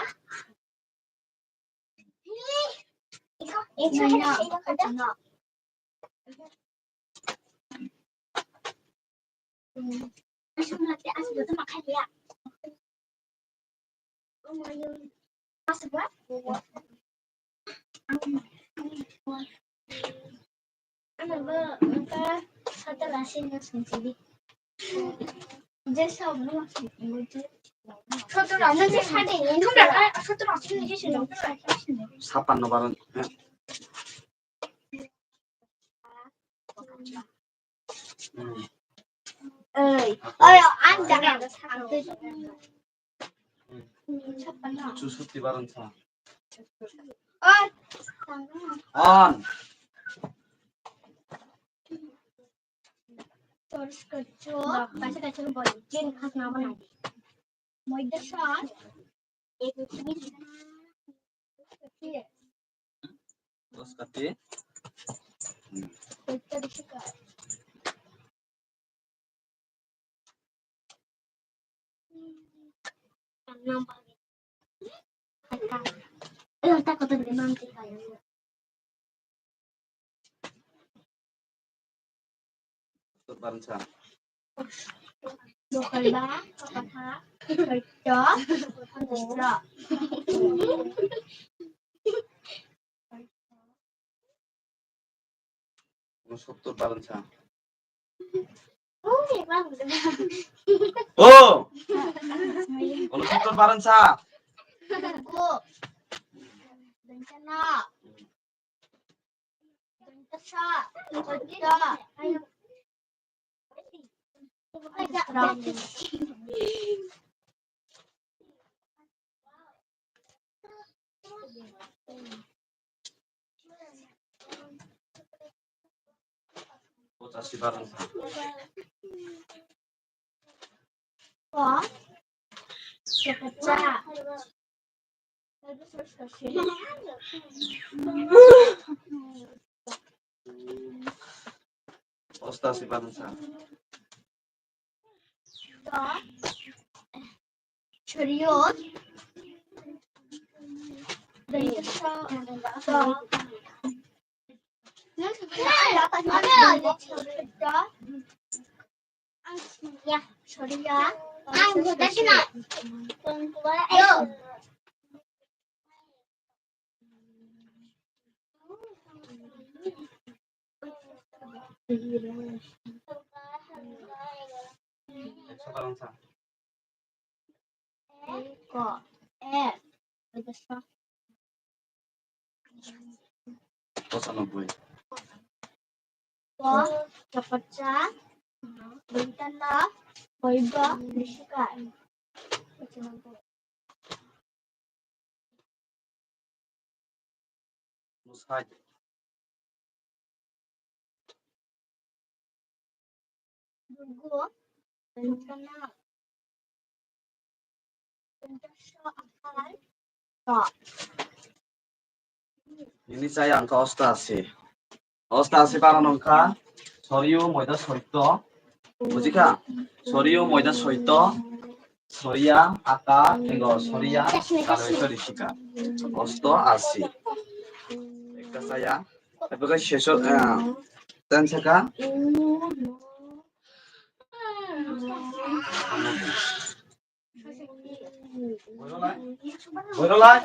Iko, iko, iko, iko. Sapan no baran. Oi, oi, ang jangan. Chusukti barwng sa. On. On. Chorizo kacho. Kaisa kaisa bo jin khasna banai. Moida sa. Dos kati. Sottor barwng sa. Bukalba, Kapatha, Khaito, Khaito. Unosottor barwng sa. O! Unosottor barwng sa. Pochasi barwng sa. Ostasi barang sa. Choriyo. Choriya. Ekso barang sa. Ko, eh, Posanoboi. Ko, chapatsa, bintana, boiba, bisikai. Musai. Dugo, bintana, bintasa, ahal, to. Nini chaya wngkha ostasi. Ostasi barang wngkha soriyo moida soito. Bujikha? Soriyo moida soito. Soriya aka tengo soriya kaloito risika. Osto asi. Ekta chaya. Ebe khe seso, eh, ten saka. Boirolai. Boirolai.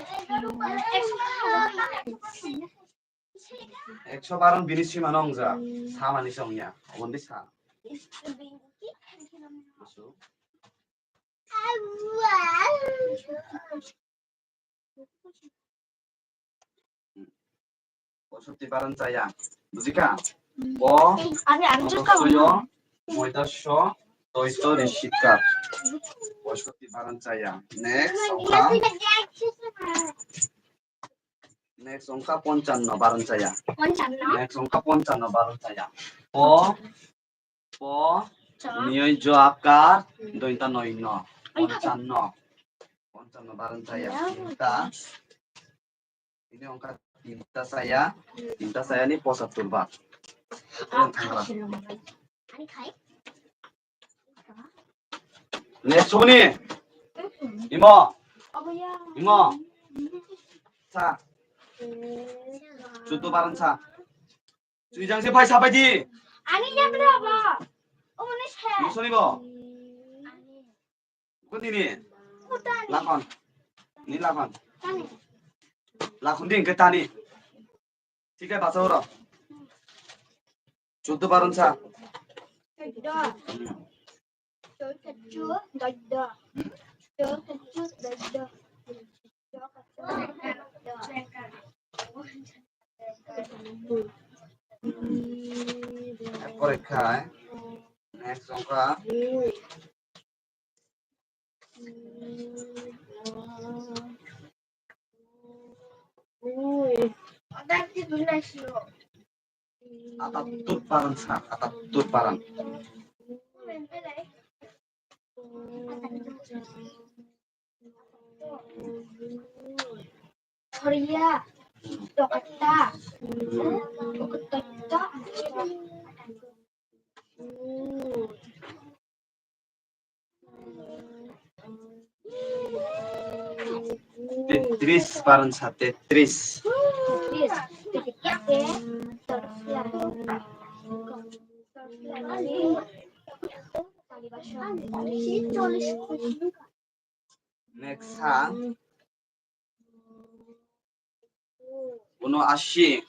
Ekso barang bini sima no wngja. Samani se wngya. Obondi sa. Busu. Posotti barang chaya. Bujikha? Bo Ani, ani wngkha soyo, moidaso, toito, risikar. Posotti barang chaya. Next, wngkha. Next wngkha ponchanno barang chaya. Ponchanno? Next wngkha ponchanno barang chaya. Po, po, niyoi jo akar, dointa noino. Ponchanno. Ponchanno barang chaya. Tinta. Ini wngkha tinta chaya. Tinta chaya ni pochattor bar. Next, Sumuni. Imo. Imo. Sa. Chuddo barang sa. Swijang se phai sa phai di. Ani yakni abo. Omoni se. Musoni bo. Kutini. Kutani. Lakhon. Ni lakhon. Tani. Lakhon di hingke tani. Thik hai, basa oro. Chuddo barang sa. Chuddo. Chuddo, chuddo. Chuddo, chuddo. Ekore khai. Next wngkha. Atattur barang sa, atattur barang. Korea, Jakarta, Jakarta. Tetris barang sa, tetris. Next sa. Uno ashi.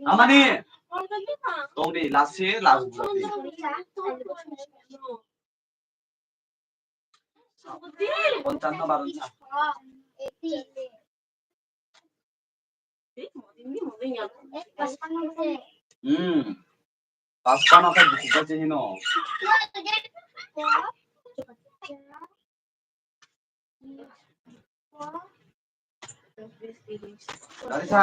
Amani. Tongdi lasi lagu. Ponchanno barang sa. Hmm. Paspano khe bukupa se hino. Dari sa.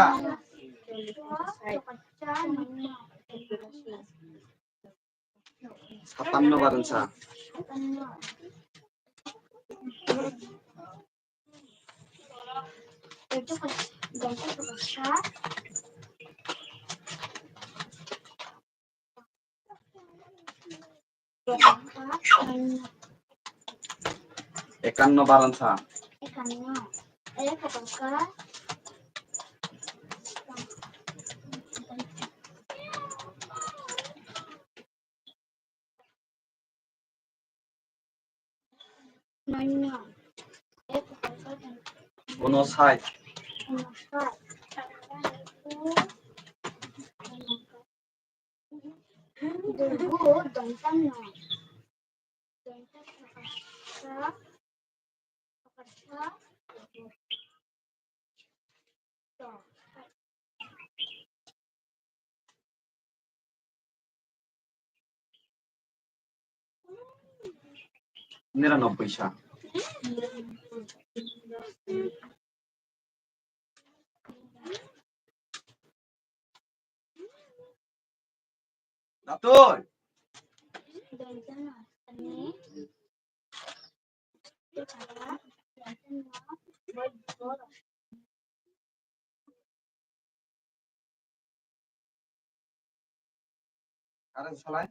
Satanno barang sa. Ekanno baransa. Uno sait. Nira no puisa. Datoi. Are salai.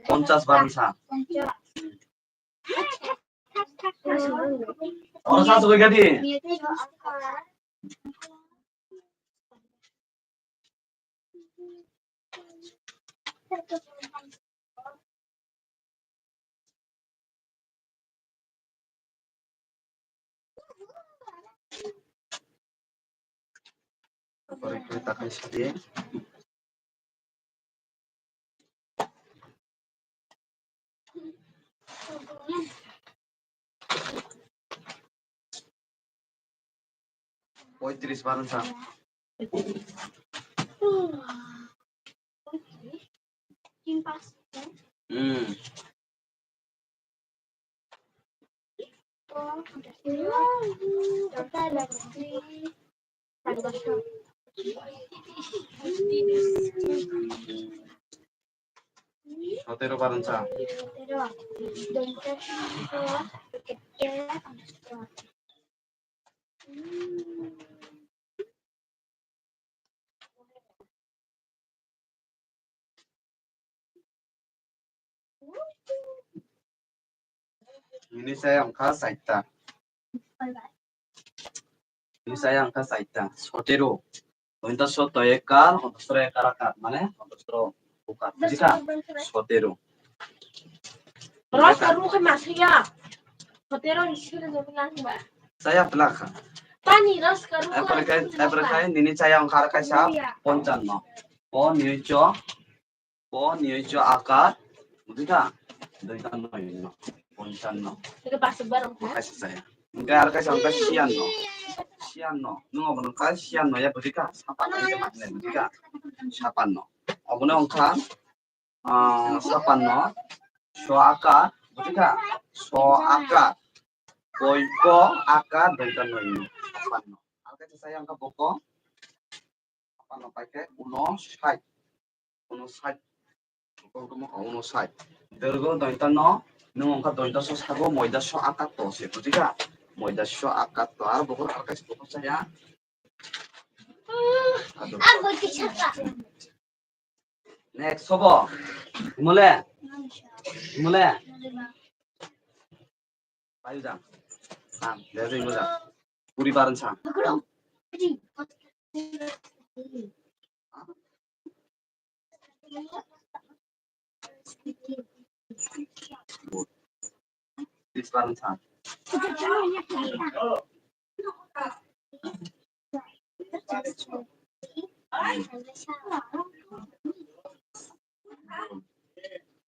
Ponchas baransa. Oro sa sugui gadi. Takai sadi. Poitris baransa. Hmm. Sotero baransa. Nini saya wngkha saita. Nini saya wngkha saita. Sotero. Ontasho to ekar, ontasho ekar akar, mane ontasho ukar. Bujikha? Sotero. Roska rukhe masaya. Sotero ni sira jobi lang ba. Saya pelakha. Tani roska rukhe. Eprekai, eprekai, nini saya wngkha kaisa ponchanno. O nini cho. Bo ni oicho akar, buji kha? Doitan no hino, ponchanno. Eke pasuk barong kha? Kaisa saya. Hingke ar kaisa hingke siyanno. Siyanno. Nung obono kha siyanno ya buji kha? Sapanno hingke maknai buji kha? Sapanno. Obono wngkha, ah, sapanno. So akar, buji kha? So akar. Boiko akar doitan no hino. Sapanno. Ar kaisa saya wngkha boko. Sapanno paikhe uno sait. Uno sait. Uno sait. Dirgo doitan no, nung wngkha doitan so sago moida so akar to se, buji kha? Moida so akar to. Ar bokor ar kaisa bokor saya. Ado. Next, sobo. Mole. Mole. Payu jang. Sam, dejeng mo jang. Puri baran sam. This baran sam.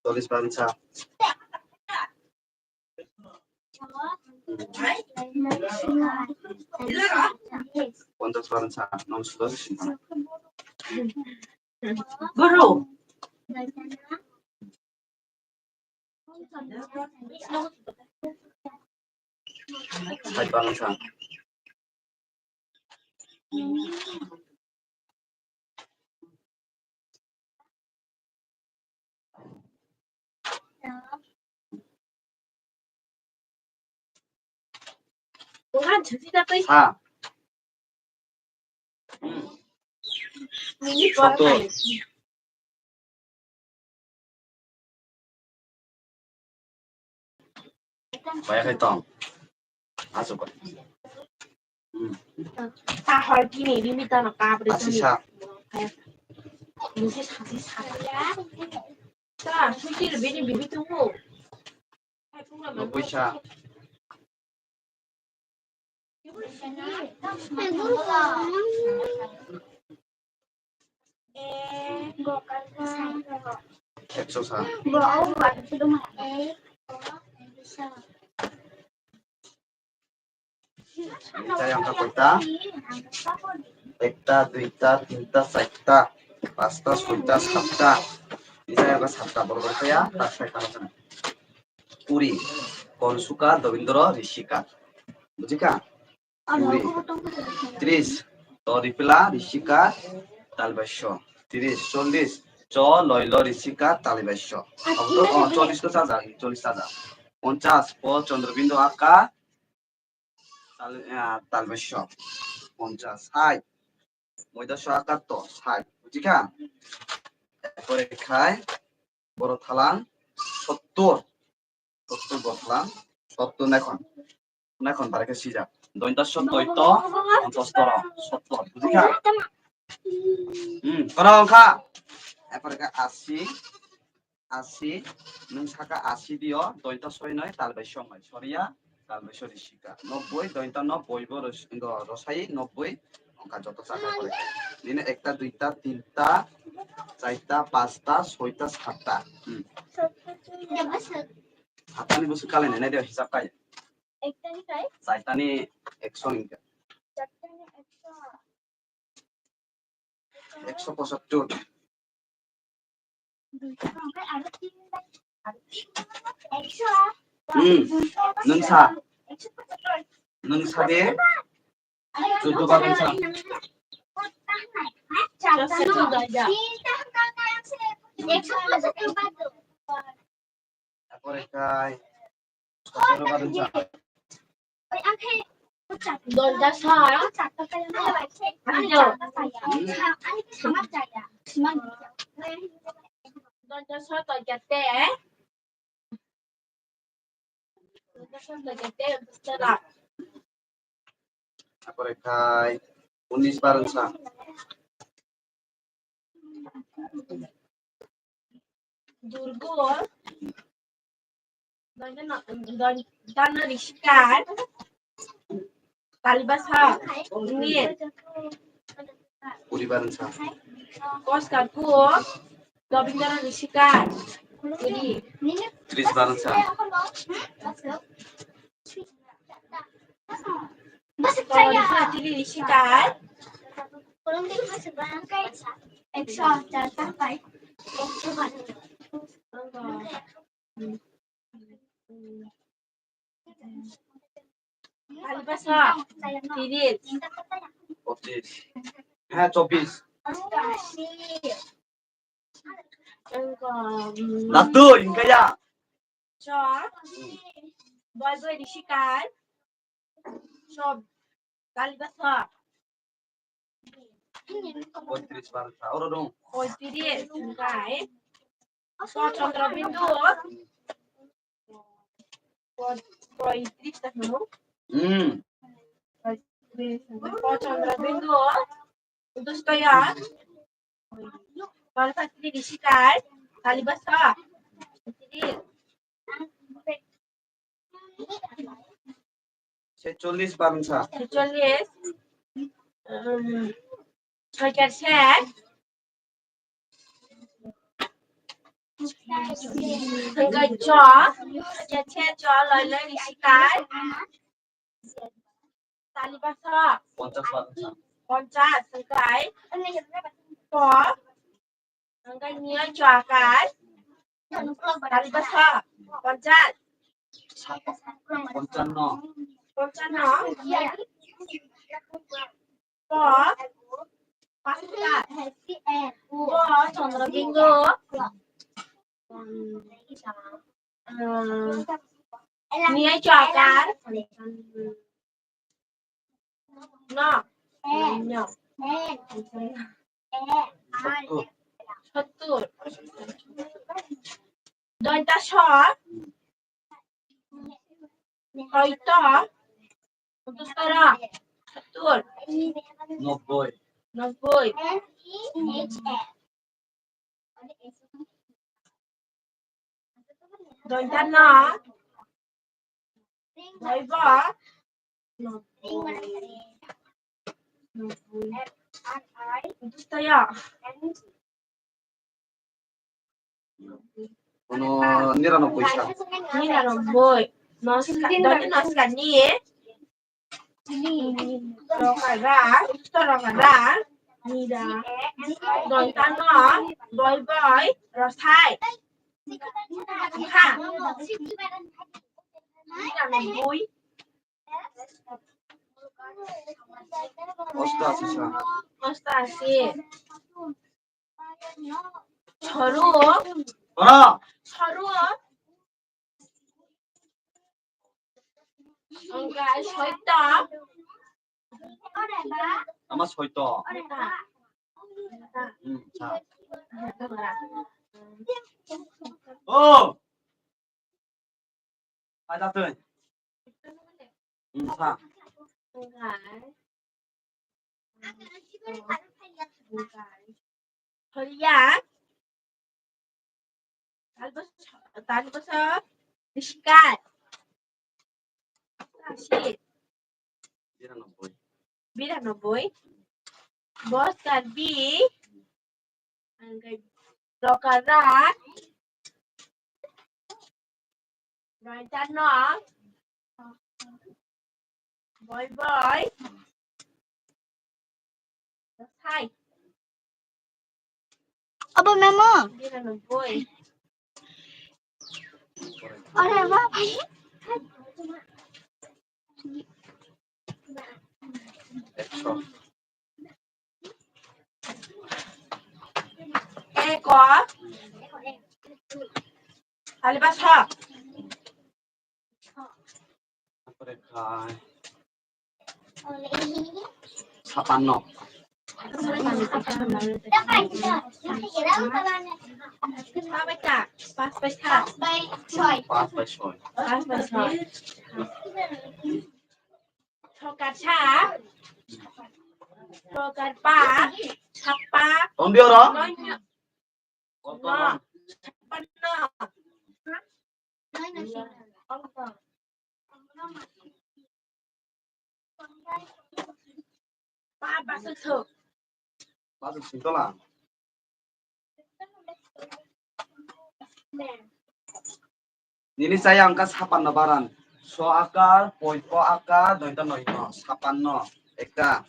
Tulis baran sam. Ponchas baran sam, nom sudo sima. Boro. Hai, bangsa. Ha. Hmm. Soto. Kaya khai tong. Asuk. Hmm. Ta hor kini, bini ta no kapri. Asi sa. Musi sasi sa. Ta, susi bini bibi tunggu. Nobboi sa. Ekso sa. Tei ang kha koita? Ekta, duita, tinta, charta, pasta, soita, satta. Tei ang kha satta, borok rok kaya, tak sai kha. Kuri, Konsuka, Dobindro, Rishika. Bujikha? Kuri. Tris, Toripila, Rishika, Talbasyo. Tris, chollis, Cho, Loilo, Rishika, Talibasyo. Obo to, oh, chollis to sajak, chollis sajak. Ponchas, Po, Chondrobindo, Aka, Tal-, ah, Talbasyo. Ponchas, hai. Moidaso, Aka, to, hai. Bujikha? Pore khai, Boro thalang sottor. Sottor boro thalang sottor naikon. Naikon bare khe sijak. Dointa sottor to, ponchas toro sottor. Bujikha? Hmm, kono wngkha? Epore khe asi, asi, nwng saka asi dio, dointa soi noi, tal bai song noi. Soriya, Kalmeswari sika. Nobboi, dointa nobboi bo ros-, do, rosai nobboi. Ongka joto chakha pore. Nini ekta, duita, tinta, charta, pasta, soita, satta. Hmm. Sattani bwswk kalai nai, nai de hisab kai. Ektani kai? Saitani ekso hingka. Ekso pochattor. Hmm. Nwng sa. Nwng sa de. Chuddo bar nwng sa. Ekso pochattor bar. Apore kai. Sotoro bar nwng sa. Dointa sa. Dointa sa to jate. Dointa sa to jate. Apore khai unis bar nwng sa. Durgo. Dana, dana, dana risikar. Talibasa. Ini. Kuri bar nwng sa. Koskar ku. Dobindra risikar. Kuri. Tris bar nwng sa. Tiri risikar. Talibasa. Tiris. Pochis. Ha, chobis. Wngkha, mm, Latu, hingkaya. Cho. Boi boi risikar. Cho. Kalibasa. Poitris bar sa. Oro dong. Poitris, hingkai. Cho Chandra Bindu. Poitris ta no? Hmm. Poitris. Cho Chandra Bindu. Utus kaya. Palpatri risikar. Kalibasa. Poitris. Hetchollis bar nwng sa. Hetchollis. Um, soitar set. Hingkai cho. Soitar set cho loi loi risikar. Talibasa. Ponchas bar nwng sa. Ponchas, hingkai. Po. Angka niya chwakar. Tari basa. Ponchas. Ponchanno. Ponchanno. Po. Pasta. Po. Chandra bingo. Hmm. Niya chwakar. No. No. Sottur. Sottur. Doita so. Hoito. Sottur. Sottur. Nobboi. Nobboi. Doita no. Boibo. Nobboi. Nobboi. Doita ya. Ono niranobboi sa. Niranobboi. Noska, doni noska ni. Rokara, rokara. Nira. Doita no, boi boi, rosai. Ha. Niranobboi. Osta asi sa. Osta asi. Soru. Ora. Soru. Angka soito. Ama soito. Hmm, sa. Oh. Ada tuh. Hmm, sa. Horia. Tal bosor, tal bosor. Biskar. Biskar. Biranoboi. Biranoboi. Boskar bi. Angkai rokara. Doita no. Boi boi. Hai. Abo memo. Biranoboi. Ore ba bhai. Ekso. Eko. Tali basa. Tampore khai. Sapanno. Pas bai soi. Pas bai soi. Sokar sa. Sokar pa. Sapa. Tondi oro. Nonya. Oto. No. Sapanno. Pa, pa, suk, suk. Pa, suk, suk, tola. Nini chaya wngkha sapanno baran. So akar, poito akar, doito noito, sapanno, ekta.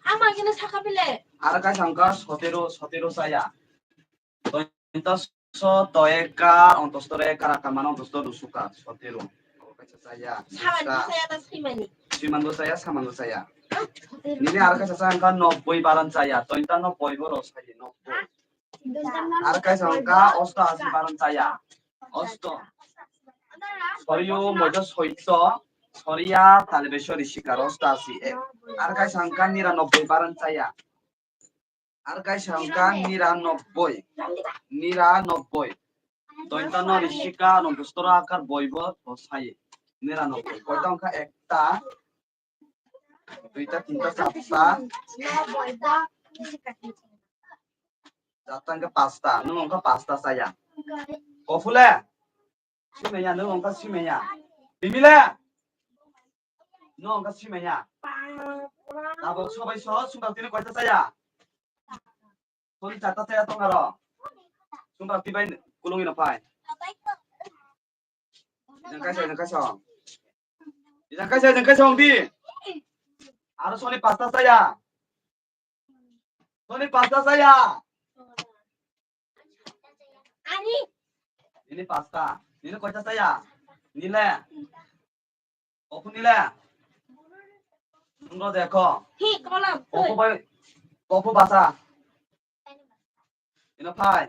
Ama gini saka bile. Aro kaisa wngkha sotero, sotero chaya. Doito so, to ekar, ontosto re ekar, akar mane ontosto rusukar, sotero. Abo kaisa chaya. Samanbo chaya ta swimani. Swimando chaya, samanbo chaya. Nini aro kaisa chaya wngkha nobboi baran chaya. Doito nobboi bo rw saye, nobboi. Ar kaisa wngkha osto asi baran chaya. Osto. Soriyo moido soito. Soriya talibesori sikar osto asi. Ar kaisa wngkha niranobboi baran chaya. Ar kaisa wngkha niranobboi. Niranobboi. Doito no risika, no dustoro akar boibo bo saye. Niranobboi. Koita wngkha ekta. Duita, tinta, charta. Charta hwnkhe pasta. Nwng wngkha pasta chaya. Kofule? Simenya, nwng wngkha simenya. Bimile? Nwng wngkha simenya. Tabuk sobai so, sumba tini koita chaya? Soni charta chaya tong aro. Sumba tibai kulungino phai. Ijang kaisa, ijang kaisa. Ijang kaisa, ijang kaisa ong di. Aro soni pasta chaya. Soni pasta chaya. Nini pasta. Nini koita saya? Nile. Kopu nile. Nungro dekho. Hi, kolam. Kopu bai. Kopu basa. Ino phai.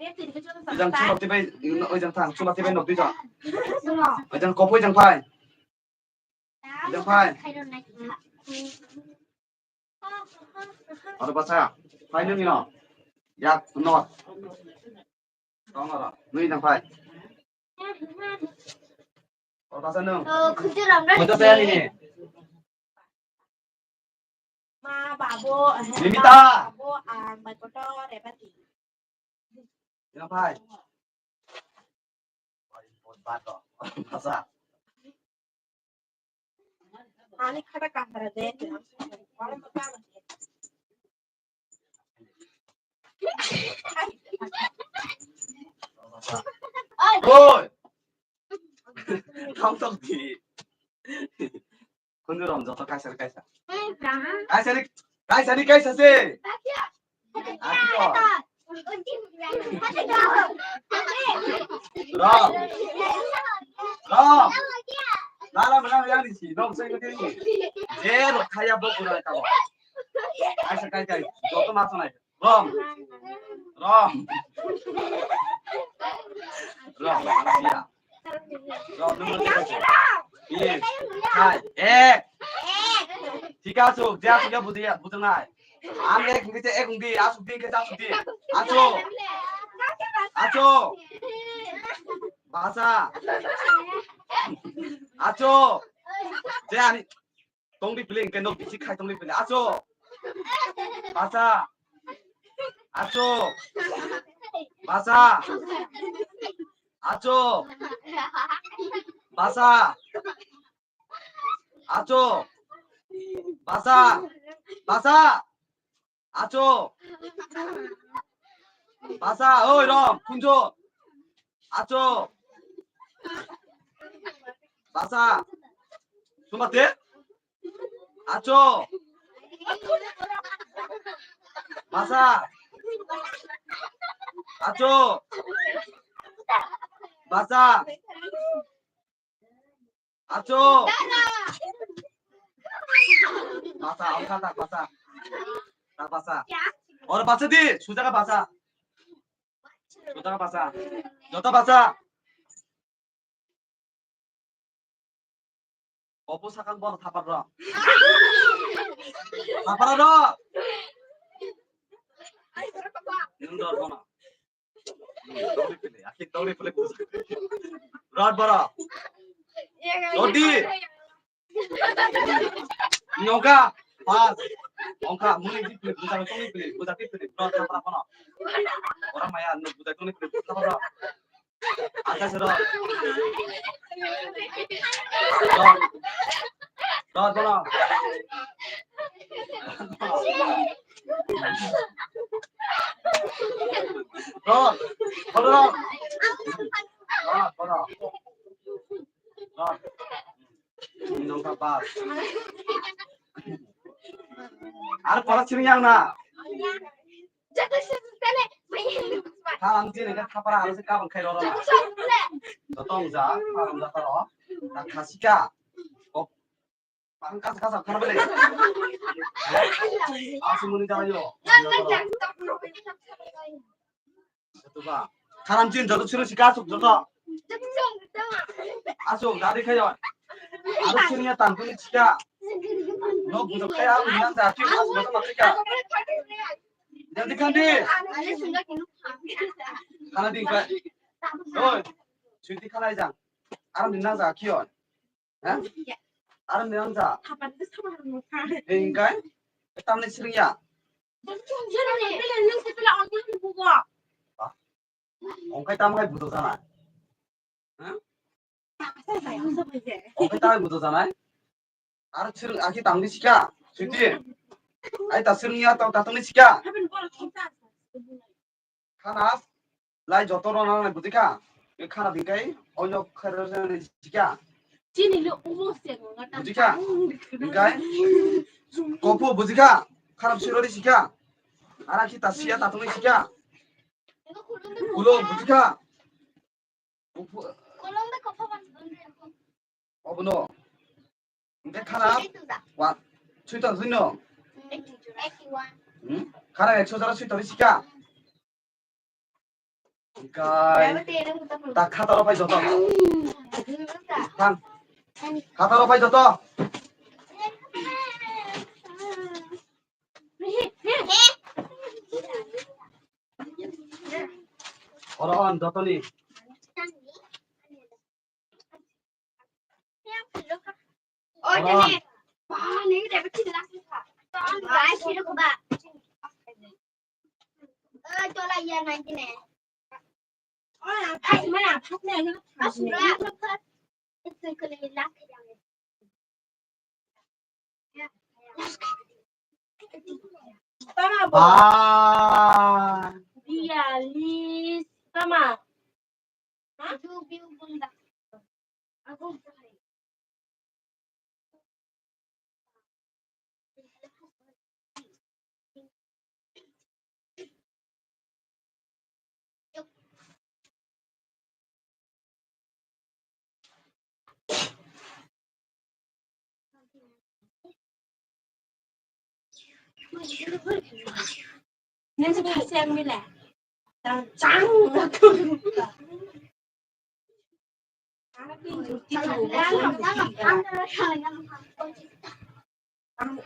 Ijang chuma tibai, ijang thang, chuma tibai nok dijang. Ijang kopu ijang phai. Ijang phai. Aro basa, phai nung ino. Yak not. Tong aro, nui ijang phai. Aro basa nung. Oh, khunju ram ram. Koita saya nini. Ma, babo, eh, Mimita. Babo, ang mai kotor, eh, pati. Ino phai. Oi, bot bato. Basa. Ani khata kahara de. Oi. Thang thang di. Khunju rom joto kaisa kaisa. Kaisa ni, kaisa ni kaisa se. Ati ko. Rom. Rom. Lala mala yang di si. Rom sai ko di. Je ro khaya bo ko na ka bo. Kaisa kaisa. Joto ma sanai. Rom. Rom. Rom, ya. Rom, nung nung nung. Yes. Hai. Eh. Thik asuk, je asuk ya buji ya, buji nai. Ang ek ngi je ek ngi, asuk din ke asuk din. Asuk. Asuk. Basa. Asuk. Je ani. Tongdi pili, hingke nok bisi khai tongdi pili. Acho. Basa. Acho. Basa. Acho. Basa. Acho. Basa. Basa. Acho. Basa, oi, Rom, khunju. Acho. Basa. Sumate. Acho. Basa. Acho. Basa. Acho. Basa, ongkha tak basa. Tak basa. Oro basa di, sujaka basa. Sujaka basa. Joto basa. Opo sakang bono thapar ro. Thapar ro. Nung dor bono. Dori pele, akhi dori pele. Rod boro. Dodi. Nyoga. Pas. Ongkha muni di pele, buja toni pele, buja pele. Rod thapar bono. Ora maya, nung buja toni pele, thapar ro. Acha sero. Rod, rod, bono. Rod, bono, rod. Rod, bono. Rod. Nungkha pas. Ar pora sini yang na. Thalam chini khe thapara aro se kabang khai roro na. Joto wngja, thalam jataro. Na khasika. Kok. Bang kasa kasa khana bele. Asu muni jara yo. Joto ba. Thalam chini joto chiro sika asuk joto. Asuk dadi khayo. Aro chini ya tangkuni sika. Nok bujak khai aro yang jati asuk joto sika. Jaldi kandi. Khana di, khana. Oi, sweetie, khana ijang. Aram din nang ja kiyon. Ha? Aram din nang ja. Hingkai? Tamni sringya. Ongkai tam hai budo jana. Ha? Ongkai tam hai budo jana. Ar sir aki tangdi sika, siti. Ai ta sir niya ta ta tangdi sika. Khana lai joto rona nai buji kha. E khana bingkai oyo kharar nai sika. Chini le umo se ngo ngata. Buji kha. Bingkai. Kopu buji kha. Khana sirori sika. Ara ki ta siya ta tangdi sika. Ulo, buji kha. Upu- Obono. Hingke khana wa, sui tong sui no. Hmm? Khana ekso jora sui tong sika. Hingkai. Ta khata rok pai joto. Thang. Khata rok pai joto. Oro on jotoni. Oro on. Tama bo. Ba. Bialis. Tama. Ha? Nang se kasi ang mila. Tang chang. Ang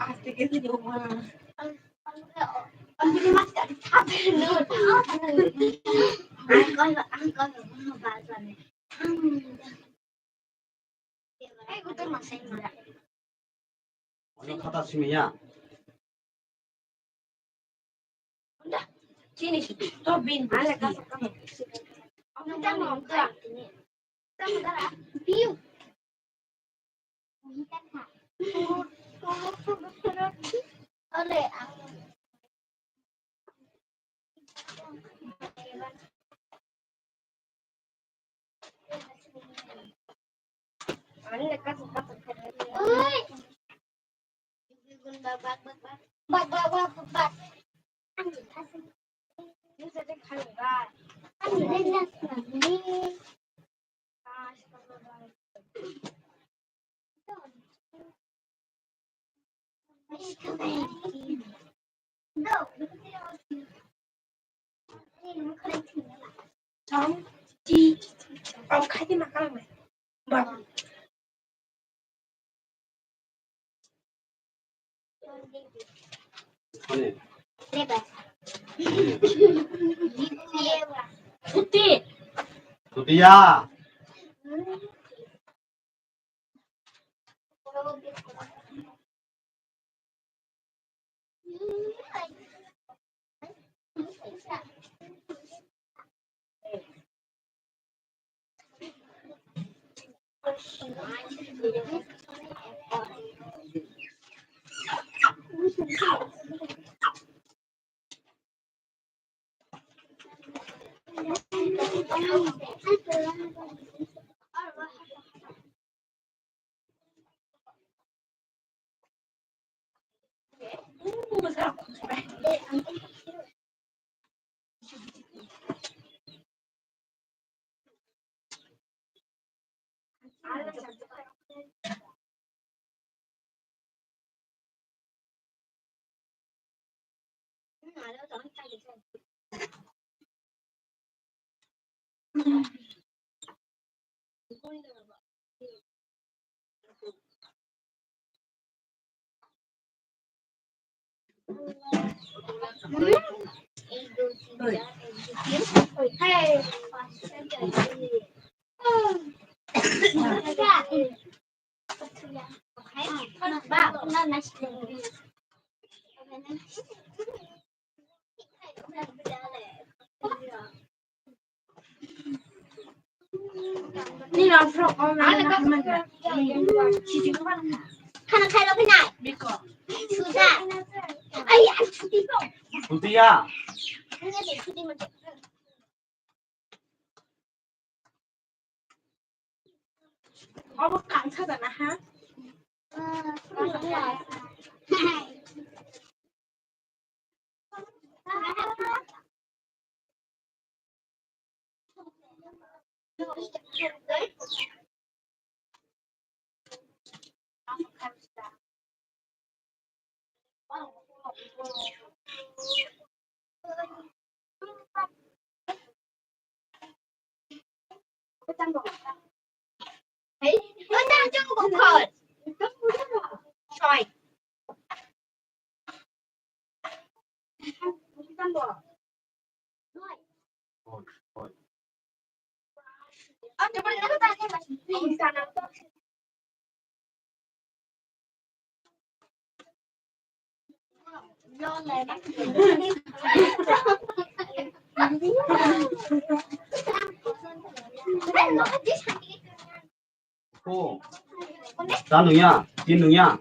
Ano khata simi ya? Chini si to bin. Chong chi, chong khai di ma kalang nai. Ba. Tuti. Tuti ya. Khana khairok phinai. Suda. Ai, ai, chuti ko. Chuti ya. Chuti mo. Obo kangsa jana ha. Oh. Ta nungya, tin nungya.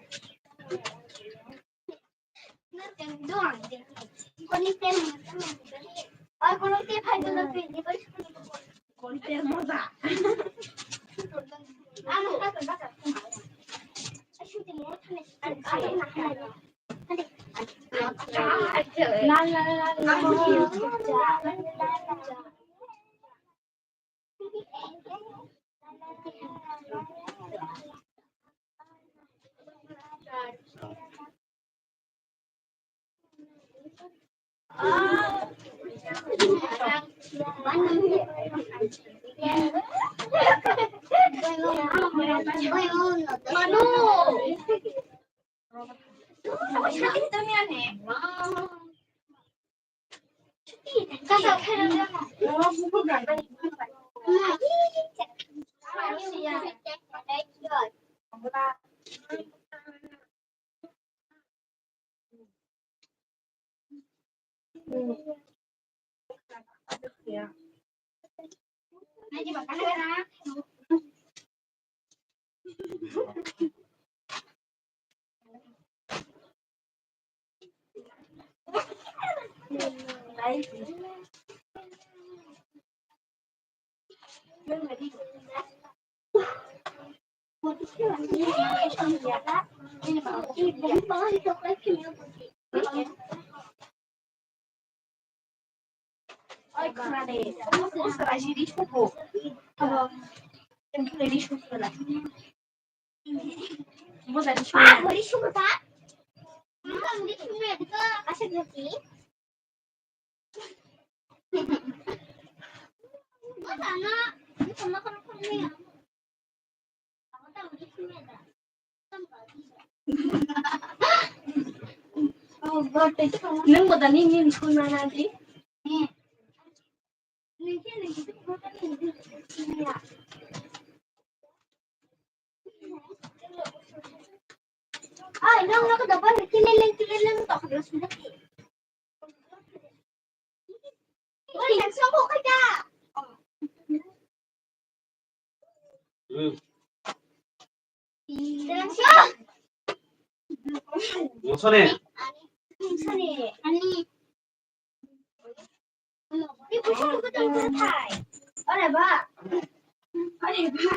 Oi, khna de. Omo se raji ri sugo. Abo. Ri sugo na. Bo da ri sugo. Ah, ri sugo ta. Ri sugo na. Asa gati. Bo da na. Ri sugo na. Nung bo da nini suna na di. Ai, nung nung da ba ni kile leng kile leng to khna suna ki. Mosone. Ore ba. Ore ba.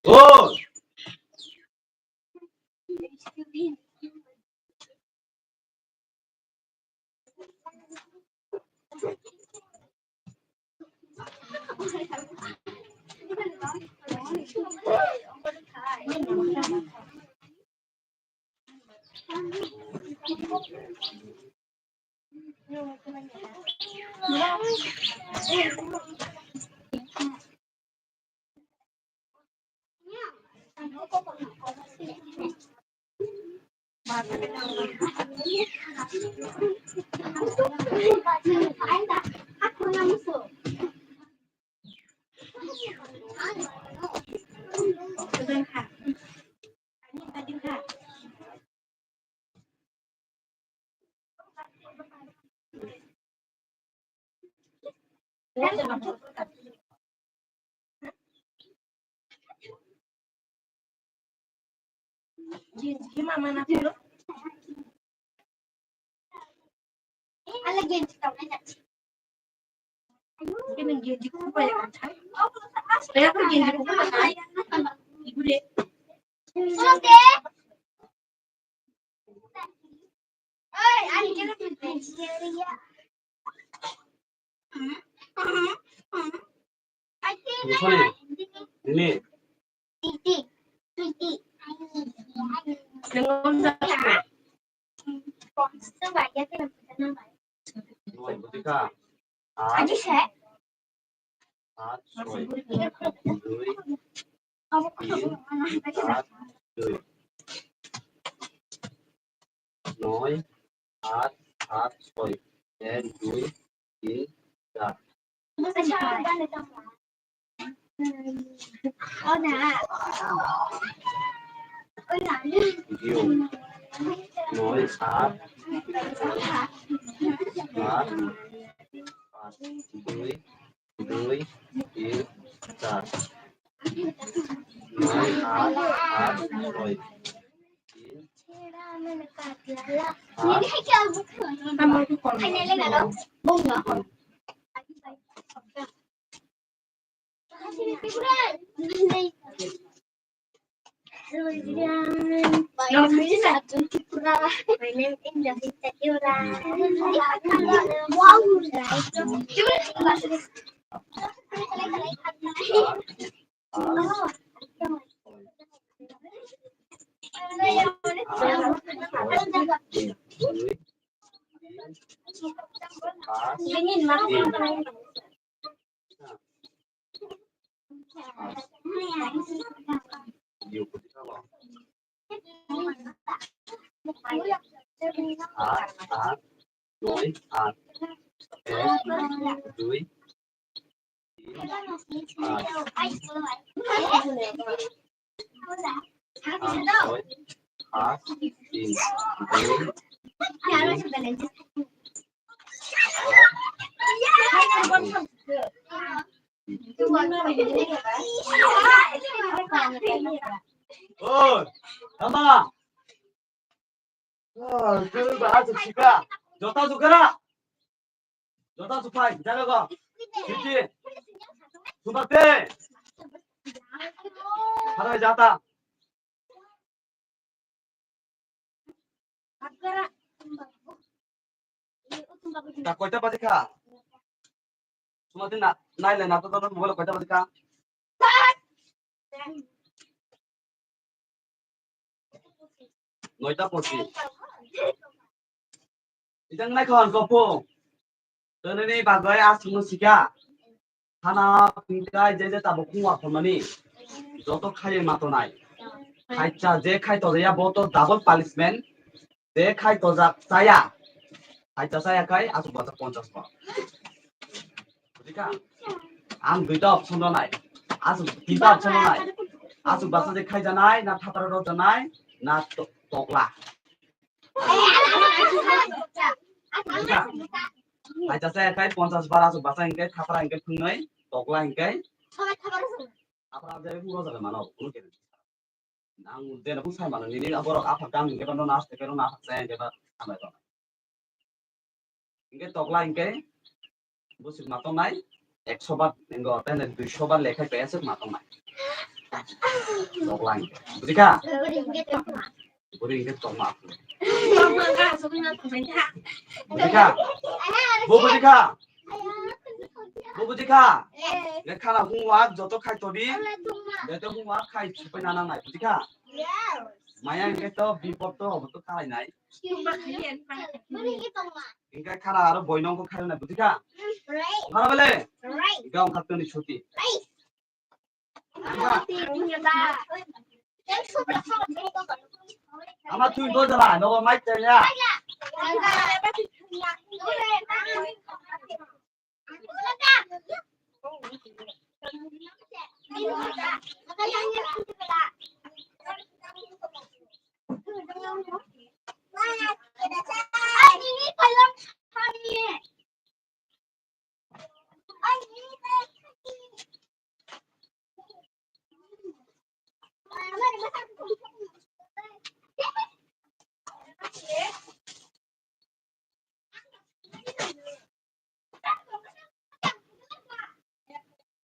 Oh! Nini. Noi, buti ka? Aat. Aat, soi. Dui. Tin. Aat, dui. Noi, aat, aat, soi. Ek, dui, tin, char. Dui, noi, aat, aat, aat, dui, dui, tin, char. Noi, aat, aat, soi. Tin, aat. Aat, aat, noi, aat. Ek, dui, tin, aat. Aat, noi, aat, tin, dui, tin, aat. Oi, tama. Ah, tu ba achu chika. Jota jukara. Jota jupai, jaga go. Chiki. Jubate. Harai jata. Da koita baje kha? Sumati na, nai le na to, to mobile koita baje kha? Noita pochi. Itang nai khon kopo. Tonini bagwi aswkno sikha. Hana phingkai je je tabuk khungwa khormani. Joto khaiwi matonai. Khaisa je khai tojaya bo to double punishment. Je khai tojak chaya. Khaisa chaya khai aswk basa ponchas ba. Bujikha? Ang duita option rwnai. Aswk tinta option rwnai. Aswk basa je khai janai, na thapra rw janai, na to-, tokla. Acha se kai ponchas bar aswk basa hingke thapra hingke phungnai tokla hingke. Thapra je uro jaga mano kunu kere. Ang jene bung sai mano, nini aborok aphak gam hingke ba nono aste khe nono aphak chaya hingke ba samai rok. Hingke tokla hingke bwswk ma tongnai ekso bar, hingke tei duiso bar lekhai paya swk ma tongnai. Tokla hingke. Bujikha? Buri hingke tokma. Bujikha? Bo bujikha? Bo bujikha? Lekha na homework joto khai tobi. Joto homework khai supai na nangnai. Bujikha? Maya hingke to bipod to obo to khalai nai. Hingke khana aro boino wngkha khairoknai, bujikha? Khana bele? Hingke wngkha toni chuti. Ama twi bo jala, nobo mai chaya.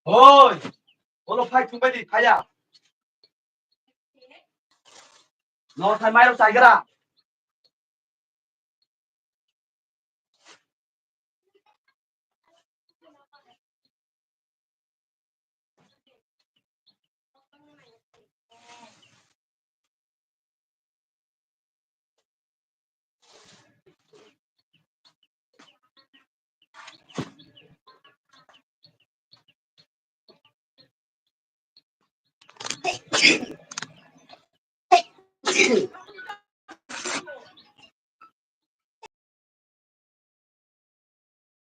Oi, bolo phai thung bai di, phaya. No thai mai rok chai gra.